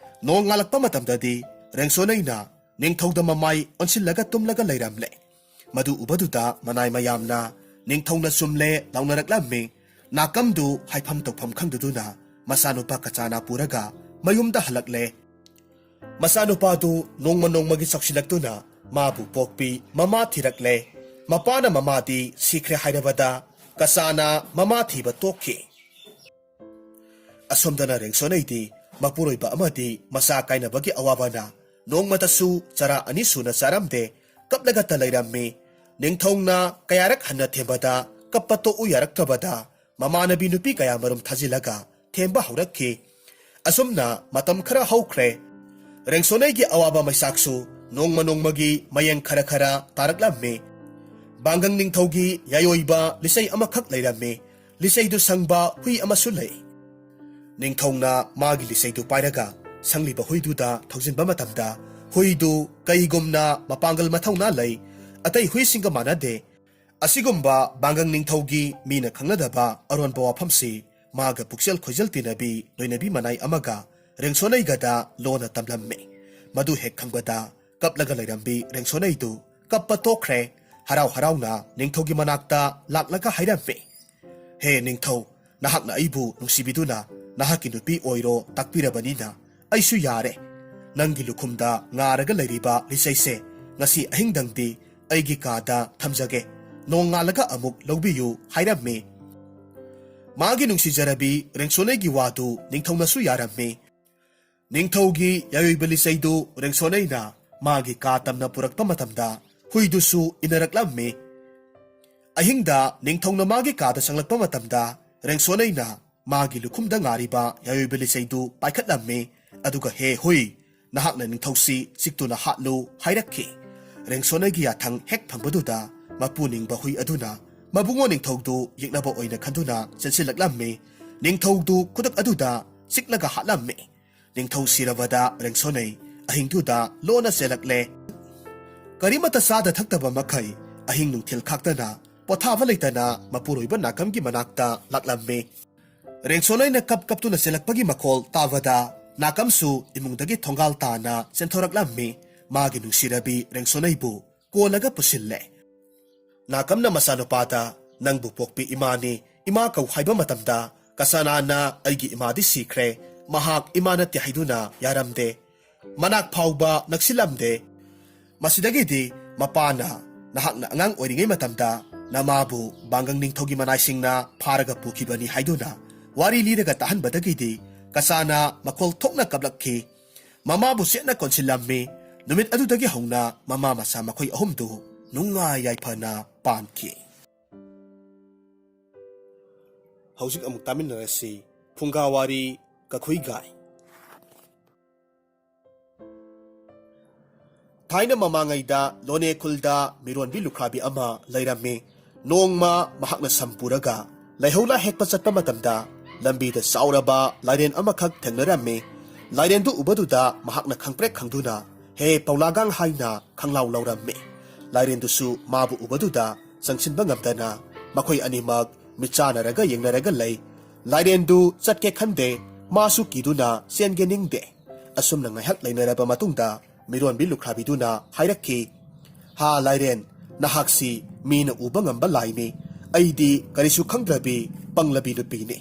ꯅꯣꯡ ꯉꯥꯜꯂꯛꯄ ꯃꯇꯝꯗꯗꯤ ꯔꯦꯡꯁꯣꯅꯩꯅ ꯅꯤꯡꯊꯧꯗ ꯃꯃꯥꯏ ꯑꯣꯟꯁꯤꯜꯂꯒ ꯇꯨꯝꯂꯒ ꯂꯩꯔꯝꯂꯦ꯫ ꯃꯗꯨ ꯎꯕꯗꯨꯗ ꯃꯅꯥꯏ ꯃꯌꯥꯝꯅ "ꯅꯤꯡꯊꯧꯅ ꯆꯨꯝꯂꯦ" ꯂꯥꯎꯅꯔꯛꯂꯝꯃꯤ꯫ ꯅꯥꯀꯝꯗꯨ ꯍꯥꯏꯐꯝ ꯇꯧꯐꯝ ꯈꯪꯗꯗꯨꯅ ꯃꯆꯥꯅꯨꯄꯥ ꯀꯆꯥꯅ ꯄꯨꯔꯒ ꯃꯌꯨꯝꯗ ꯍꯜꯂꯛꯂꯦ꯫ ꯃꯆꯥꯅꯨꯄꯥꯗꯨ ꯅꯣꯡꯃ ꯅꯣꯡꯃꯒꯤ ꯆꯥꯎꯁꯤꯜꯂꯛꯇꯨꯅ ꯃꯥꯕꯨ ꯄꯣꯛꯄꯤ ꯃꯃꯥ ꯊꯤꯔꯛꯂꯦ꯫ ꯃꯄꯥꯅ ꯃꯃꯥꯗꯤ ꯁꯤꯈ꯭ꯔꯦ ꯍꯥꯏꯔꯕꯗ ꯀꯆꯥꯅ ꯃꯃꯥ ꯊꯤꯕ ꯇꯣꯛꯈꯤ꯫ ꯑꯁꯣꯝꯗꯅ ꯔꯦꯡꯁꯣꯅꯩꯗꯤ ꯃꯄꯨꯔꯣꯏꯕ ꯑꯃꯗꯤ ꯃꯆꯥ ꯀꯥꯏꯅꯕꯒꯤ ꯑꯋꯥꯕꯅ ꯅꯣꯡꯃꯇꯁꯨ ꯆꯔꯥ ꯑꯅꯤ ꯁꯨꯅ ꯆꯥꯔꯝꯗꯦ꯫ ꯀꯞꯂꯒꯇ ꯂꯩꯔꯝꯃꯤ꯫ ꯅꯤꯡꯊꯧꯅ ꯀꯌꯥꯔꯛ ꯍꯟꯅ ꯊꯦꯝꯕꯗ ꯀꯞꯄ ꯇꯣꯛꯎ ꯌꯥꯔꯛꯇ꯭ꯔꯕꯗ ꯃꯃꯥꯟꯅꯕꯤ ꯅꯨꯄꯤ ꯀꯌꯥꯃꯔꯨꯝ ꯊꯥꯖꯤꯜꯂꯒ ꯊꯦꯝꯕ ꯍꯧꯔꯛꯈꯤ꯫ ꯑꯁꯨꯝꯅ ꯃꯇꯝ ꯈꯔ ꯍꯧꯈ꯭ꯔꯦ꯫ ꯔꯦꯡꯁꯣꯅꯩꯒꯤ ꯑꯋꯥꯕ ꯃꯩꯁꯥꯛꯁꯨ ꯅꯣꯡꯃ ꯅꯣꯡꯃꯒꯤ ꯃꯌꯦꯡ ꯈꯔ ꯈꯔ ꯇꯥꯔꯛꯂꯝꯃꯤ꯫ ꯕꯥꯡꯒꯪ ꯅꯤꯡꯊꯧꯒꯤ ꯌꯥꯏꯑꯣꯏꯕ ꯂꯤꯆꯩ ꯑꯃꯈꯛ ꯂꯩꯔꯝꯃꯤ꯫ ꯂꯤꯆꯩꯗꯨ ꯁꯪꯕ ꯍꯨꯏ ꯑꯃꯁꯨ ꯂꯩ꯫ ꯅꯤꯡꯊꯧꯅ ꯃꯥꯒꯤ ꯂꯤꯆꯩꯗꯨ ꯄꯥꯏꯔꯒ ꯁꯪꯂꯤꯕ ꯍꯨꯏꯗꯨꯗ ꯊꯧꯖꯤꯟꯕ ꯃꯇꯝꯗ ꯍꯨꯏꯗꯨ ꯀꯩꯒꯨꯝꯅ ꯃꯄꯥꯡꯒꯜ ꯃꯊꯧꯅꯥ ꯂꯩ, ꯑꯇꯩ ꯍꯨꯏꯁꯤꯡꯒ ꯃꯥꯟꯅꯗꯦ꯫ ꯑꯁꯤꯒꯨꯝꯕ ꯕꯥꯡꯒꯪ ꯅꯤꯡꯊꯧꯒꯤ ꯃꯤꯅ ꯈꯪꯅꯗꯕ ꯑꯔꯣꯟꯕ ꯋꯥꯐꯝꯁꯤ ꯃꯥꯒ ꯄꯨꯛꯆꯦꯜ ꯈꯣꯏꯖꯦꯜ ꯇꯤꯟꯅꯕꯤ ꯂꯣꯏꯅꯕꯤ ꯃꯅꯥꯏ ꯑꯃꯒ ꯔꯦꯡꯁꯣꯅꯩꯒꯗ ꯂꯣꯟꯅ ꯇꯝꯂꯝꯃꯤ꯫ ꯃꯗꯨ ꯍꯦꯛ ꯈꯪꯕꯗ ꯀꯞꯂꯒ ꯂꯩꯔꯝꯕꯤ ꯔꯦꯡꯁꯣꯅꯩꯗꯨ ꯀꯞꯄ ꯇꯣꯛꯈ꯭ꯔꯦ꯫ ꯍꯔꯥꯎ ꯍꯔꯥꯎꯅ ꯅꯤꯡꯊꯧꯒꯤ ꯃꯅꯥꯛꯇ ꯂꯥꯛꯂꯒ ꯍꯥꯏꯔꯝꯃꯤ, "ꯍꯦ ꯅꯤꯡꯊꯧ, ꯅꯍꯥꯛꯅ ꯑꯩꯕꯨ ꯅꯨꯡꯁꯤꯕꯤꯗꯨꯅ ꯅꯍꯥꯛꯀꯤ ꯅꯨꯄꯤ ꯑꯣꯏꯔꯣ ꯇꯥꯛꯄꯤꯔꯕꯅꯤꯅ ꯑꯩꯁꯨ ꯌꯥꯔꯦ꯫ ꯅꯪꯒꯤ ꯂꯨꯈꯨꯝꯗ ꯉꯥꯔꯒ ꯂꯩꯔꯤꯕ ꯂꯤꯆꯩꯁꯦ ꯉꯁꯤ ꯑꯍꯤꯡꯗꯪꯗꯤ ꯑꯩꯒꯤ ꯀꯥꯗ ꯊꯝꯖꯒꯦ꯫ ꯅꯣꯡꯉꯥꯜꯂꯒ ꯑꯃꯨꯛ ꯂꯧꯕꯤꯌꯨ" ꯍꯥꯏꯔꯝꯃꯤ꯫ ꯃꯥꯒꯤ ꯅꯨꯡꯁꯤꯖꯔꯕꯤ ꯔꯦꯡꯁꯣꯅꯩꯒꯤ ꯋꯥꯗꯨ ꯅꯤꯡꯊꯧꯅꯁꯨ ꯌꯥꯔꯝꯃꯤ꯫ ꯅꯤꯡꯊꯧꯒꯤ ꯌꯥꯏꯑꯣꯏꯕ ꯂꯤꯆꯩꯗꯨ ꯔꯦꯡꯁꯣꯅꯩꯅ ꯃꯥꯒꯤ ꯀꯥ ꯇꯝꯅ ꯄꯨꯔꯛꯄ ꯃꯇꯝꯗ ꯍꯨꯏꯗꯨꯁꯨ ꯏꯟꯅꯔꯛꯂꯝꯃꯤ꯫ ꯑꯍꯤꯡꯗ ꯅꯤꯡꯊꯧꯅ ꯃꯥꯒꯤ ꯀꯥꯗ ꯆꯪꯂꯛꯄ ꯃꯇꯝꯗ ꯔꯦꯡꯁꯣꯅꯩꯅ ꯃꯥꯒꯤ ꯂꯨꯈꯨꯝꯗ ꯉꯥꯔꯤꯕ ꯌꯥꯏꯑꯣꯏꯕ ꯂꯤꯆꯩꯗꯨ ꯄꯥꯏꯈꯠꯂꯝꯃꯤ꯫ ꯑꯗꯨꯒ "ꯍꯦ ꯍꯨꯏ, ꯅꯍꯥꯛꯅ ꯅꯤꯡꯊꯧꯁꯤ ꯆꯤꯛꯇꯨꯅ ꯍꯥꯠꯂꯨ" ꯍꯥꯏꯔꯛꯈꯤ꯫ ꯔꯦꯡꯁꯣꯅꯩꯒꯤ ꯌꯥꯊꯪ ꯍꯦꯛ ꯐꯪꯕꯗꯨꯗ ꯃꯄꯨ ꯅꯤꯡꯕ ꯍꯨꯏ ꯑꯗꯨꯅ ꯃꯕꯨꯡꯉꯣ ꯅꯤꯡꯊꯧꯗꯨ ꯌꯦꯛꯅꯕ ꯑꯣꯏꯅ ꯈꯟꯗꯨꯅ ꯆꯦꯟꯁꯤꯜꯂꯛꯂꯝꯃꯤ꯫ ꯅꯤꯡꯊꯧꯗꯨ ꯈꯨꯗꯛ ꯑꯗꯨꯗ ꯆꯤꯛꯂꯒ ꯍꯥꯠꯂꯝꯃꯤ꯫ ꯅꯤꯡꯊꯧ ꯁꯤꯔꯕꯗ ꯔꯦꯡꯁꯣꯅꯩ ꯑꯍꯤꯡꯗꯨꯗ ꯂꯣꯟꯅ ꯆꯦꯜꯂꯛꯂꯦ꯫ ꯀꯔꯤꯃꯠꯇ ꯆꯥꯗ ꯊꯛꯇꯕ ꯃꯈꯩ ꯑꯍꯤꯡ ꯅꯨꯡꯊꯤꯜ ꯈꯥꯛꯇꯅ ꯄꯣꯊꯥꯕ ꯂꯩꯇꯅ ꯃꯄꯨꯔꯣꯏꯕ ꯅꯥꯀꯝꯒꯤ ꯃꯅꯥꯛꯇ ꯂꯥꯛꯂꯝꯃꯤ꯫ ꯔꯦꯡꯁꯣꯅꯩꯅ ꯀꯞ ꯀꯞꯇꯨꯅ ꯆꯦꯜꯂꯛꯄꯒꯤ ꯃꯈꯣꯜ ꯇꯥꯕꯗ ꯅꯥꯀꯝꯁꯨ ꯏꯃꯨꯡꯗꯒꯤ ꯊꯣꯡꯒꯥꯜ ꯇꯥꯅ ꯆꯦꯟꯊꯣꯔꯛꯂꯝꯃꯤ꯫ ꯃꯥꯒꯤ ꯅꯨꯡꯁꯤꯔꯕꯤ ꯔꯦꯡꯁꯣꯅꯩꯕꯨ ꯀꯣꯜꯂꯒ ꯄꯨꯁꯤꯜꯂꯦ꯫ ꯅꯥꯀꯝꯅ ꯃꯆꯥꯅꯨꯄꯥꯗ, "ꯅꯪꯕꯨ ꯄꯣꯛꯄꯤ ꯏꯃꯥꯅꯤ, ꯏꯃꯥ ꯀꯧ" ꯍꯥꯏꯕ ꯃꯇꯝꯗ, ꯀꯆꯥꯅꯥꯅ "ꯑꯩꯒꯤ ꯏꯃꯥꯗꯤ ꯁꯤꯈ꯭ꯔꯦ, ꯃꯍꯥꯛ ꯏꯃꯥ ꯅꯠꯇꯦ" ꯍꯥꯏꯗꯨꯅ ꯌꯥꯔꯝꯗꯦ꯫ ꯃꯅꯥꯛ ꯐꯥꯎꯕ ꯅꯛꯁꯤꯜꯂꯝꯗꯦ꯫ ꯃꯁꯤꯗꯒꯤꯗꯤ ꯃꯄꯥꯅ, "ꯅꯍꯥꯛꯅ ꯑꯉꯥꯡ ꯑꯣꯏꯔꯤꯉꯩ ꯃꯇꯝꯗ ꯅꯃꯥꯕꯨ ꯕꯥꯡꯒꯪ ꯅꯤꯡꯊꯧꯒꯤ ꯃꯅꯥꯏꯁꯤꯡꯅ ꯐꯥꯔꯒ ꯄꯨꯈꯤꯕꯅꯤ" ꯍꯥꯏꯗꯨꯅ ꯋꯥꯔꯤ ꯂꯤꯔꯒ ꯇꯥꯍꯟꯕꯗꯒꯤꯗꯤ ꯀꯆꯥꯅ ꯃꯈꯣꯜ ꯊꯣꯛꯅ ꯀꯞꯂꯛꯈꯤ꯫ ꯃꯃꯥꯕꯨ ꯆꯦꯠꯅ ꯀꯣꯟꯁꯤꯜꯂꯝꯃꯤ꯫ ꯅꯨꯃꯤꯠ ꯑꯗꯨꯗꯒꯤ ꯍꯧꯅ ꯃꯃꯥ ꯃꯆꯥ ꯃꯈꯣꯏ ꯑꯍꯨꯝꯗꯨ ꯅꯨꯡꯉꯥꯏ ꯌꯥꯏꯐꯅ ꯄꯥꯟꯈꯤ꯫ ꯍꯧꯖꯤꯛ ꯑꯃꯨꯛ ꯇꯥꯃꯤꯟꯅꯔꯁꯤ ꯐꯨꯡꯒꯥꯋꯥꯔꯤ ꯀꯈꯨꯏꯒꯥꯏ꯫ ꯊꯥꯏꯅ ꯃꯃꯥꯡꯉꯩꯗ ꯂꯣꯅꯦ ꯈꯨꯜꯗ ꯃꯤꯔꯣꯟꯕꯤ ꯂꯨꯈ꯭ꯔꯥꯕꯤ ꯑꯃ ꯂꯩꯔꯝꯃꯤ꯫ ꯅꯣꯡꯃ ꯃꯍꯥꯛꯅ ꯁꯝ ꯄꯨꯔꯒ ꯂꯩꯍꯧꯂꯥ ꯍꯦꯛꯄ ꯆꯠꯄ ꯃꯇꯝꯗ ꯂꯝꯕꯤꯗ ꯆꯥꯎꯔꯕ ꯂꯥꯏꯔꯦꯟ ꯑꯃꯈꯛ ꯊꯦꯡꯅꯔꯝꯃꯤ꯫ ꯂꯥꯏꯔꯦꯟꯗꯨ ꯎꯕꯗꯨꯗ ꯃꯍꯥꯛꯅ ꯈꯪꯄ꯭ꯔꯦꯛ ꯈꯪꯗꯨꯅ "ꯍꯦ ꯄꯧꯂꯥꯒꯥꯡ" ꯍꯥꯏꯅ ꯈꯪꯂꯥꯎ ꯂꯥꯎꯔꯝꯃꯤ꯫ ꯂꯥꯏꯔꯦꯟꯗꯨꯁꯨ ꯃꯥꯕꯨ ꯎꯕꯗꯨꯗ ꯆꯪꯁꯤꯟꯕ ꯉꯝꯗꯅ ꯃꯈꯣꯏ ꯑꯅꯤꯃꯛ ꯃꯤꯠ ꯆꯥꯟꯅꯔꯒ ꯌꯦꯡꯅꯔꯒ ꯂꯩ꯫ ꯂꯥꯏꯔꯦꯟꯗꯨ ꯆꯠꯀꯦ ꯈꯟꯗꯦ, ꯃꯥꯁꯨ ꯀꯤꯗꯨꯅ ꯆꯦꯟꯒꯦ ꯅꯤꯡꯗꯦ꯫ ꯑꯁꯨꯝꯅ ꯉꯥꯏꯍꯥꯛ ꯂꯩꯅꯔꯕ ꯃꯇꯨꯡꯗ ꯃꯤꯔꯣꯟꯕꯤ ꯂꯨꯈ꯭ꯔꯥꯕꯤꯗꯨꯅ ꯍꯥꯏꯔꯛꯈꯤ, "ꯍꯥ ꯂꯥꯏꯔꯦꯟ, ꯅꯍꯥꯛꯁꯤ ꯃꯤꯅ ꯎꯕ ꯉꯝꯕ ꯂꯥꯏꯅꯤ꯫ ꯑꯩꯗꯤ ꯀꯔꯤꯁꯨ ꯈꯪꯗ꯭ꯔꯕꯤ ꯄꯪꯂꯕꯤ ꯅꯨꯄꯤꯅꯤ꯫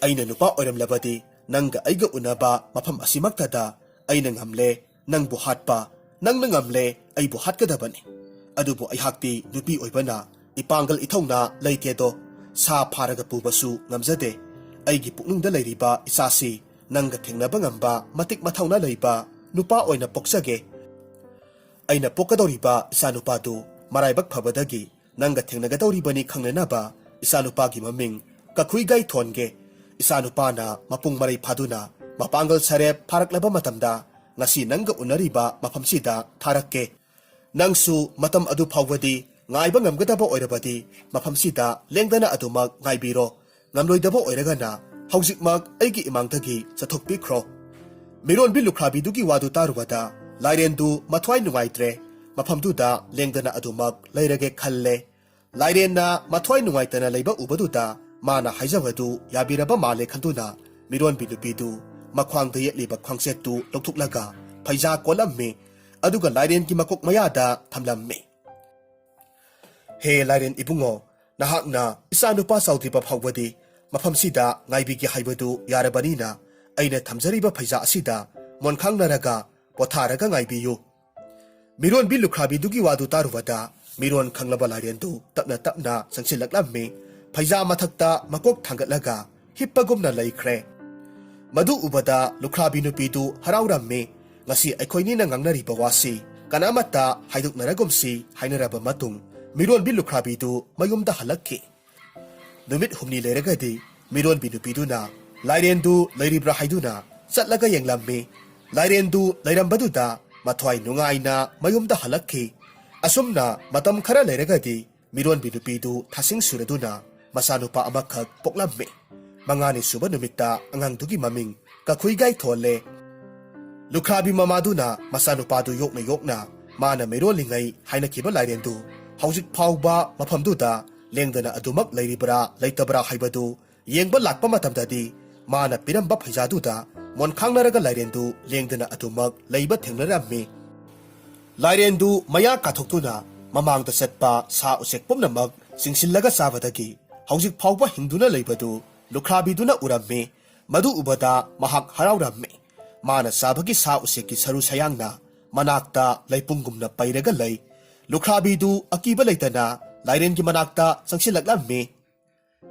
ꯑꯩꯅ ꯅꯨꯄꯥ ꯑꯣꯏꯔꯝꯂꯕꯗꯤ ꯅꯪꯒ ꯑꯩꯒ ꯎꯅꯕ ꯃꯐꯝ ꯑꯁꯤꯃꯛꯇꯗ ꯑꯩꯅ ꯉꯝꯂꯦ ꯅꯪꯕꯨ ꯍꯥꯠꯄ, ꯅꯪꯅ ꯉꯝꯂꯦ ꯑꯩꯕꯨ ꯍꯥꯠꯀꯗꯕꯅꯤ꯫ ꯑꯗꯨꯕꯨ ꯑꯩꯍꯥꯛꯇꯤ ꯅꯨꯄꯤ ꯑꯣꯏꯕꯅ ꯏꯄꯥꯡꯒꯜ ꯏꯊꯧꯅꯥ ꯂꯩꯇꯦꯗꯣ, ꯁꯥ ꯐꯥꯔꯒ ꯄꯨꯕꯁꯨ ꯉꯝꯖꯗꯦ꯫ ꯑꯩꯒꯤ ꯄꯨꯛꯅꯨꯡꯗ ꯂꯩꯔꯤꯕ ꯏꯆꯥꯁꯤ ꯅꯪꯒ ꯊꯦꯡꯅꯕ ꯉꯝꯕ ꯃꯇꯤꯛ ꯃꯊꯧꯅꯥ ꯂꯩꯕ ꯅꯨꯄꯥ ꯑꯣꯏꯅ ꯄꯣꯛꯆꯒꯦ꯫ ꯑꯩꯅ ꯄꯣꯛꯀꯗꯧꯔꯤꯕ ꯏꯆꯥꯅꯨꯄꯥꯗꯨ ꯃꯔꯥꯏꯕꯛ ꯐꯕꯗꯒꯤ ꯅꯪꯒ ꯊꯦꯡꯅꯒꯗꯧꯔꯤꯕꯅꯤ ꯈꯪꯅꯅꯕ ꯏꯆꯥꯅꯨꯄꯥꯒꯤ ꯃꯃꯤꯡ ꯀꯈꯨꯏꯒꯥꯏ ꯊꯣꯟꯒꯦ꯫ ꯏꯆꯥꯅꯨꯄꯥꯅ ꯃꯄꯨꯡ ꯃꯔꯩ ꯐꯥꯗꯨꯅ ꯃꯄꯥꯡꯒꯜ ꯁꯔꯦꯞ ꯐꯥꯔꯛꯂꯕ ꯃꯇꯝꯗ ꯉꯁꯤ ꯅꯪꯒ ꯎꯅꯔꯤꯕ ꯃꯐꯝꯁꯤꯗ ꯊꯥꯔꯛꯀꯦ꯫ ꯅꯪꯁꯨ ꯃꯇꯝ ꯑꯗꯨ ꯐꯥꯎꯕꯗꯤ ꯉꯥꯏꯕ ꯉꯝꯒꯗꯕ ꯑꯣꯏꯔꯕꯗꯤ ꯃꯐꯝꯁꯤꯗ ꯂꯦꯡꯗꯅ ꯑꯗꯨꯃꯛ ꯉꯥꯏꯕꯤꯔꯣ꯫ ꯉꯝꯂꯣꯏꯗꯕ ꯑꯣꯏꯔꯒꯅ ꯍꯧꯖꯤꯛꯃꯛ ꯑꯩꯒꯤ ꯏꯃꯥꯡꯗꯒꯤ ꯆꯠꯊꯣꯛꯄꯤꯈ꯭ꯔꯣ꯫" ꯃꯤꯔꯣꯟꯕꯤ ꯂꯨꯈ꯭ꯔꯥꯕꯤꯗꯨꯒꯤ ꯋꯥꯗꯨ ꯇꯥꯔꯨꯕꯗ ꯂꯥꯏꯔꯦꯟꯗꯨ ꯃꯊ꯭ꯋꯥꯏ ꯅꯨꯡꯉꯥꯏꯇ꯭ꯔꯦ꯫ ꯃꯐꯝꯗꯨꯗ ꯂꯦꯡꯗꯅ ꯑꯗꯨꯃꯛ ꯂꯩꯔꯒꯦ ꯈꯜꯂꯦ꯫ ꯂꯥꯏꯔꯦꯟꯅ ꯃꯊ꯭ꯋꯥꯏ ꯅꯨꯡꯉꯥꯏꯇꯅ ꯂꯩꯕ ꯎꯕꯗꯨꯗ ꯃꯥꯅ ꯍꯥꯏꯖꯕꯗꯨ ꯌꯥꯕꯤꯔꯕ ꯃꯥꯜꯂꯦ ꯈꯟꯗꯨꯅ ꯃꯤꯔꯣꯟꯕꯤ ꯅꯨꯄꯤꯗꯨ ꯃꯈ꯭ꯋꯥꯡꯗ ꯌꯦꯠꯂꯤꯕ ꯈ꯭ꯋꯥꯡꯆꯦꯠꯇꯨ ꯂꯧꯊꯣꯛꯂꯒ ꯐꯩꯖꯥ ꯀꯣꯜꯂꯝꯃꯤ꯫ ꯑꯗꯨꯒ ꯂꯥꯏꯔꯦꯟꯒꯤ ꯃꯀꯣꯛ ꯃꯌꯥꯗ ꯊꯝꯂꯝꯃꯤ꯫ "ꯍꯦ ꯂꯥꯏꯔꯦꯟ ꯏꯕꯨꯡꯉꯣ, ꯅꯍꯥꯛꯅ ꯏꯆꯥ ꯅꯨꯄꯥ ꯆꯥꯎꯗ꯭ꯔꯤꯕ ꯐꯥꯎꯕꯗꯤ ꯃꯐꯝꯁꯤꯗ ꯉꯥꯏꯕꯤꯒꯦ ꯍꯥꯏꯕꯗꯨ ꯌꯥꯔꯕꯅꯤꯅ ꯑꯩꯅ ꯊꯝꯖꯔꯤꯕ ꯐꯩꯖꯥ ꯑꯁꯤꯗ ꯃꯣꯟꯈꯥꯡꯅꯔꯒ ꯄꯣꯊꯥꯔꯒ ꯉꯥꯏꯕꯤꯌꯨ꯫" ꯃꯤꯔꯣꯟꯕꯤ ꯂꯨꯈ꯭ꯔꯥꯕꯤꯗꯨꯒꯤ ꯋꯥꯗꯨ ꯇꯥꯔꯨꯕꯗ ꯃꯤꯔꯣꯟ ꯈꯪꯂꯕ ꯂꯥꯏꯔꯦꯟꯗꯨ ꯇꯞꯅ ꯇꯞꯅ ꯆꯪꯁꯤꯜꯂꯛꯂꯝꯃꯤ꯫ ꯐꯩꯖꯥ ꯃꯊꯛꯇ ꯃꯀꯣꯛ ꯊꯥꯡꯒꯠꯂꯒ ꯍꯤꯞꯄꯒꯨꯝꯅ ꯂꯩꯈ꯭ꯔꯦ꯫ ꯃꯗꯨ ꯎꯕꯗ ꯂꯨꯈ꯭ꯔꯥꯕꯤ ꯅꯨꯄꯤꯗꯨ ꯍꯔꯥꯎꯔꯝꯃꯤ꯫ "ꯉꯁꯤ ꯑꯩꯈꯣꯏꯅꯤꯅ ꯉꯥꯡꯅꯔꯤꯕ ꯋꯥꯁꯤ ꯀꯅꯥꯃꯠꯇ ꯍꯥꯏꯗꯣꯛꯅꯔꯒꯨꯝꯁꯤ" ꯍꯥꯏꯅꯔꯕ ꯃꯇꯨꯡ ꯃꯤꯔꯣꯟꯕꯤ ꯂꯨꯈ꯭ꯔꯥꯕꯤꯗꯨ ꯃꯌꯨꯝꯗ ꯍꯜꯂꯛꯈꯤ꯫ ꯅꯨꯃꯤꯠ ꯍꯨꯝꯅꯤ ꯂꯩꯔꯒꯗꯤ ꯃꯤꯔꯣꯟꯕꯤ ꯅꯨꯄꯤꯗꯨꯅ ꯂꯥꯏꯔꯦꯟꯗꯨ ꯂꯩꯔꯤꯕ꯭ꯔꯥ ꯍꯥꯏꯗꯨꯅ ꯆꯠꯂꯒ ꯌꯦꯡꯂꯝꯃꯤ꯫ ꯂꯥꯏꯔꯦꯟꯗꯨ ꯂꯩꯔꯝꯕꯗꯨꯗ ꯃꯊ꯭ꯋꯥꯏ ꯅꯨꯡꯉꯥꯏꯅ ꯃꯌꯨꯝꯗ ꯍꯜꯂꯛꯈꯤ꯫ ꯑꯁꯨꯝꯅ ꯃꯇꯝ ꯈꯔ ꯂꯩꯔꯒꯗꯤ ꯃꯤꯔꯣꯟꯕꯤ ꯅꯨꯄꯤꯗꯨ ꯊꯥꯁꯤꯡ ꯁꯨꯔꯗꯨꯅ ꯃꯆꯥꯅꯨꯄꯥ ꯑꯃꯈꯛ ꯄꯣꯛꯂꯝꯃꯤ꯫ ꯃꯉꯥꯅꯤ ꯁꯨꯕ ꯅꯨꯃꯤꯠꯇ ꯑꯉꯥꯡꯗꯨꯒꯤ ꯃꯃꯤꯡ ꯀꯈꯨꯏꯒꯥꯏ ꯊꯣꯜꯂꯦ꯫ ꯂꯨꯈ꯭ꯔꯥꯕꯤ ꯃꯃꯥꯗꯨꯅ ꯃꯆꯥꯅꯨꯄꯥꯗꯨ ꯌꯣꯛꯅ ꯌꯣꯛꯅ ꯃꯥꯅ ꯃꯤꯔꯣꯜꯂꯤꯉꯩ ꯍꯥꯏꯅꯈꯤꯕ ꯂꯥꯏꯔꯦꯟꯗꯨ ꯍꯧꯖꯤꯛ ꯐꯥꯎꯕ ꯃꯐꯝꯗꯨꯗ ꯂꯦꯡꯗꯅ ꯑꯗꯨꯃꯛ ꯂꯩꯔꯤꯕ꯭ꯔꯥ ꯂꯩꯇꯕ꯭ꯔꯥ ꯍꯥꯏꯕꯗꯨ ꯌꯦꯡꯕ ꯂꯥꯛꯄ ꯃꯇꯝꯗꯗꯤ ꯃꯥꯅ ꯄꯤꯔꯝꯕ ꯐꯩꯖꯥꯗꯨꯗ ꯃꯣꯟꯈꯥꯡꯅꯔꯒ ꯂꯥꯏꯔꯦꯟꯗꯨ ꯂꯦꯡꯗꯅ ꯑꯗꯨꯃꯛ ꯂꯩꯕ ꯊꯦꯡꯅꯔꯝꯃꯤ꯫ ꯂꯥꯏꯔꯦꯟꯗꯨ ꯃꯌꯥ ꯀꯥꯊꯣꯛꯇꯨꯅ ꯃꯃꯥꯡꯗ ꯆꯠꯄ ꯁꯥ ꯎꯆꯦꯛ ꯄꯨꯝꯅꯃꯛ ꯆꯤꯡꯁꯤꯜꯂꯒ ꯆꯥꯕꯗꯒꯤ ꯍꯧꯖꯤꯛ ꯐꯥꯎꯕ ꯍꯤꯡꯗꯨꯅ ꯂꯩꯕꯗꯨ ꯂꯨꯈ꯭ꯔꯥꯕꯤꯗꯨꯅ ꯎꯔꯝꯃꯤ꯫ ꯃꯗꯨ ꯎꯕꯗ ꯃꯍꯥꯛ ꯍꯔꯥꯎꯔꯝꯃꯤ꯫ ꯃꯥꯅ ꯆꯥꯕꯒꯤ ꯁꯥ ꯎꯆꯦꯛꯀꯤ ꯁꯔꯨ ꯁꯌꯥꯡꯅ ꯃꯅꯥꯛꯇ ꯂꯩꯄꯨꯡꯒꯨꯝꯅ ꯄꯩꯔꯒ ꯂꯩ꯫ ꯂꯨꯈ꯭ꯔꯥꯕꯤꯗꯨ ꯑꯀꯤꯕ ꯂꯩꯇꯅ ꯂꯥꯏꯔꯦꯟꯒꯤ ꯃꯅꯥꯛꯇ ꯆꯪꯁꯤꯜꯂꯛꯂꯝꯃꯤ꯫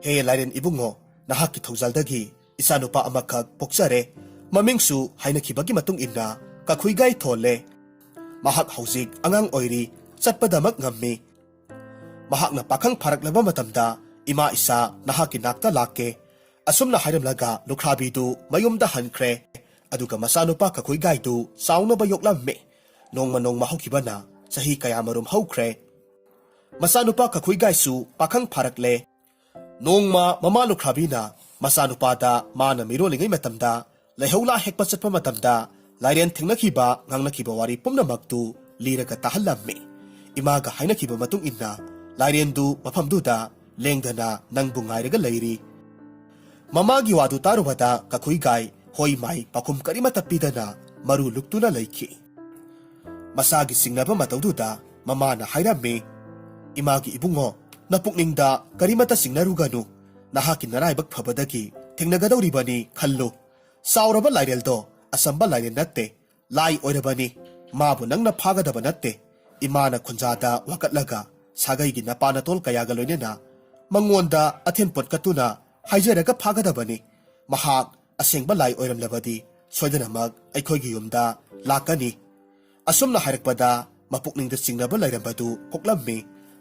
"ꯍꯦ ꯂꯥꯏꯔꯦꯟ ꯏꯕꯨꯡꯉꯣ, ꯅꯍꯥꯛꯀꯤ ꯊꯧꯖꯥꯜꯗꯒꯤ ꯏꯆꯥꯅꯨꯄꯥ ꯑꯃꯈꯛ ꯄꯣꯛꯆꯔꯦ꯫ ꯃꯃꯤꯡꯁꯨ ꯍꯥꯏꯅꯈꯤꯕꯒꯤ ꯃꯇꯨꯡ ꯏꯟꯅ ꯀꯈꯨꯏꯒꯥꯏ ꯊꯣꯜꯂꯦ꯫ ꯃꯍꯥꯛ ꯍꯧꯖꯤꯛ ꯑꯉꯥꯡ ꯑꯣꯏꯔꯤ, ꯆꯠꯄꯗꯃꯛ ꯉꯝꯃꯤ꯫ ꯃꯍꯥꯛꯅ ꯄꯥꯈꯪ ꯐꯥꯔꯛꯂꯕ ꯃꯇꯝꯗ ꯏꯃꯥ ꯏꯆꯥ ꯅꯍꯥꯛꯀꯤ ꯅꯥꯛꯇ ꯂꯥꯛꯀꯦ꯫" ꯑꯁꯨꯝꯅ ꯍꯥꯏꯔꯝꯂꯒ ꯂꯨꯈ꯭ꯔꯥꯕꯤꯗꯨ ꯃꯌꯨꯝꯗ ꯍꯟꯈ꯭ꯔꯦ꯫ ꯑꯗꯨꯒ ꯃꯆꯥꯅꯨꯄꯥ ꯀꯈꯨꯏꯒꯥꯏꯗꯨ ꯆꯥꯎꯅꯕ ꯌꯣꯛꯂꯝꯃꯤ꯫ ꯅꯣꯡꯃ ꯅꯣꯡꯃ ꯍꯧꯈꯤꯕꯅ ꯆꯍꯤ ꯀꯌꯥꯃꯔꯨꯝ ꯍꯧꯈ꯭ꯔꯦ꯫ ꯃꯆꯥꯅꯨꯄꯥ ꯀꯈꯨꯏꯒꯥꯏꯁꯨ ꯄꯥꯈꯪ ꯐꯥꯔꯛꯂꯦ꯫ ꯅꯣꯡꯃ ꯃꯃꯥ ꯂꯨꯈ꯭ꯔꯥꯕꯤꯅ ꯃꯆꯥꯅꯨꯄꯥꯗ ꯃꯥꯅ ꯃꯤꯔꯣꯜꯂꯤꯉꯩ ꯃꯇꯝꯗ ꯂꯩꯍꯧꯂꯥ ꯍꯦꯛꯄ ꯆꯠꯄ ꯃꯇꯝꯗ ꯂꯥꯏꯔꯦꯟ ꯊꯦꯡꯅꯈꯤꯕ, ꯉꯥꯡꯅꯈꯤꯕ ꯋꯥꯔꯤ ꯄꯨꯝꯅꯃꯛꯇꯨ ꯂꯤꯔꯒ ꯇꯥꯍꯜꯂꯝꯃꯤ꯫ ꯏꯃꯥꯒ ꯍꯥꯏꯅꯈꯤꯕ ꯃꯇꯨꯡ ꯏꯟꯅ ꯂꯥꯏꯔꯦꯟꯗꯨ ꯃꯐꯝꯗꯨꯗ ꯂꯦꯡꯗꯅ ꯅꯪꯕꯨ ꯉꯥꯏꯔꯒ ꯂꯩꯔꯤ꯫ ꯃꯃꯥꯒꯤ ꯋꯥꯗꯨ ꯇꯥꯔꯨꯕꯗ ꯀꯈꯨꯏꯒꯥꯏ ꯍꯣꯏ ꯃꯥꯏ ꯄꯥꯎꯈꯨꯝ ꯀꯔꯤꯃꯠꯇ ꯄꯤꯗꯅ ꯃꯔꯨ ꯂꯨꯛꯇꯨꯅ ꯂꯩꯈꯤ꯫ ꯃꯁꯥꯒꯤ ꯆꯤꯡꯅꯕ ꯃꯇꯧꯗꯨꯗ ꯃꯃꯥꯅ ꯍꯥꯏꯔꯝꯃꯤ, "ꯏꯃꯥꯒꯤ ꯏꯕꯨꯡꯉꯣ, ꯅꯄꯨꯛꯅꯤꯡꯗ ꯀꯔꯤꯃꯠꯇ ꯆꯤꯡꯅꯔꯨꯒꯅꯨ꯫ ꯅꯍꯥꯛꯀꯤ ꯅꯔꯥꯏꯕꯛ ꯐꯕꯗꯒꯤ ꯊꯦꯡꯅꯒꯗꯧꯔꯤꯕꯅꯤ ꯈꯜꯂꯨ꯫ ꯆꯥꯎꯔꯕ ꯂꯥꯏꯔꯦꯜꯗꯣ ꯑꯆꯝꯕ ꯂꯥꯏꯔꯦꯜ ꯅꯠꯇꯦ, ꯂꯥꯏ ꯑꯣꯏꯔꯕꯅꯤ꯫ ꯃꯥꯕꯨ ꯅꯪꯅ ꯐꯥꯒꯗꯕ ꯅꯠꯇꯦ꯫ ꯏꯃꯥꯅ ꯈꯨꯟꯖꯥꯗ ꯋꯥꯀꯠꯂꯒ ꯁꯥꯒꯩꯒꯤ ꯅꯄꯥ ꯅꯇꯣꯜ ꯀꯌꯥꯒ ꯂꯣꯏꯅꯅ ꯃꯉꯣꯟꯗ ꯑꯊꯦꯟ ꯄꯣꯠ ꯀꯠꯇꯨꯅ ꯍꯥꯏꯖꯔꯒ ꯐꯥꯒꯗꯕꯅꯤ꯫ ꯃꯍꯥꯛ ꯑꯁꯦꯡꯕ ꯂꯥꯏ ꯑꯣꯏꯔꯝꯂꯕꯗꯤ ꯁꯣꯏꯗꯅꯃꯛ ꯑꯩꯈꯣꯏꯒꯤ ꯌꯨꯝꯗ ꯂꯥꯛꯀꯅꯤ꯫" ꯑꯁꯨꯝꯅ ꯍꯥꯏꯔꯛꯄꯗ ꯃꯄꯨꯛꯅꯤꯡꯗ ꯆꯤꯡꯅꯕ ꯂꯩꯔꯝꯕꯗꯨ ꯀꯣꯛꯂꯝꯃꯤ꯫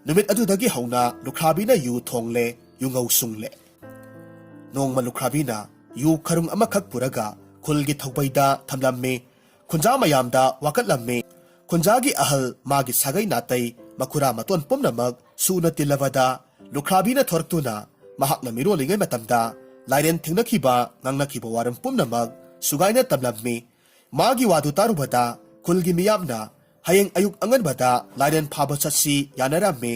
ꯅꯨꯃꯤꯠ ꯑꯗꯨꯗꯒꯤ ꯍꯧꯅ ꯂꯨꯈ꯭ꯔꯥꯕꯤꯅ ꯌꯨ ꯊꯣꯡꯂꯦ, ꯌꯨꯉꯧ ꯁꯨꯡꯂꯦ꯫ ꯅꯣꯡꯃ ꯂꯨꯈ꯭ꯔꯥꯕꯤꯅ ꯌꯨ ꯈꯔꯨꯡ ꯑꯃꯈꯛ ꯄꯨꯔꯒ ꯈꯨꯜꯒꯤ ꯊꯧꯕꯩꯗ ꯊꯝꯂꯝꯃꯤ꯫ ꯈꯨꯟꯖꯥ ꯃꯌꯥꯝꯗ ꯋꯥꯀꯠꯂꯝꯃꯤ꯫ ꯈꯨꯟꯖꯥꯒꯤ ꯑꯍꯜ, ꯃꯥꯒꯤ ꯁꯥꯒꯩ ꯅꯥꯇꯩ, ꯃꯈꯨꯔꯥ ꯃꯇꯣꯟ ꯄꯨꯝꯅꯃꯛ ꯁꯨꯅ ꯇꯤꯜꯂꯕꯗ ꯂꯨꯈ꯭ꯔꯥꯕꯤꯅ ꯊꯣꯔꯛꯇꯨꯅ ꯃꯍꯥꯛꯅ ꯃꯤꯔꯣꯜꯂꯤꯉꯩ ꯃꯇꯝꯗ ꯂꯥꯏꯔꯦꯟ ꯊꯦꯡꯅꯈꯤꯕ, ꯉꯥꯡꯅꯈꯤꯕ ꯋꯥꯔꯝ ꯄꯨꯝꯅꯃꯛ ꯁꯨꯒꯥꯏꯅ ꯇꯝꯂꯝꯃꯤ꯫ ꯃꯥꯒꯤ ꯋꯥꯗꯨ ꯇꯥꯔꯨꯕꯗ ꯈꯨꯜꯒꯤ ꯃꯤꯌꯥꯝꯅ ꯍꯌꯦꯡ ꯑꯌꯨꯛ ꯑꯉꯟꯕꯗ ꯂꯥꯏꯔꯦꯟ ꯐꯥꯕ ꯆꯠꯁꯤ ꯌꯥꯅꯔꯝꯃꯤ꯫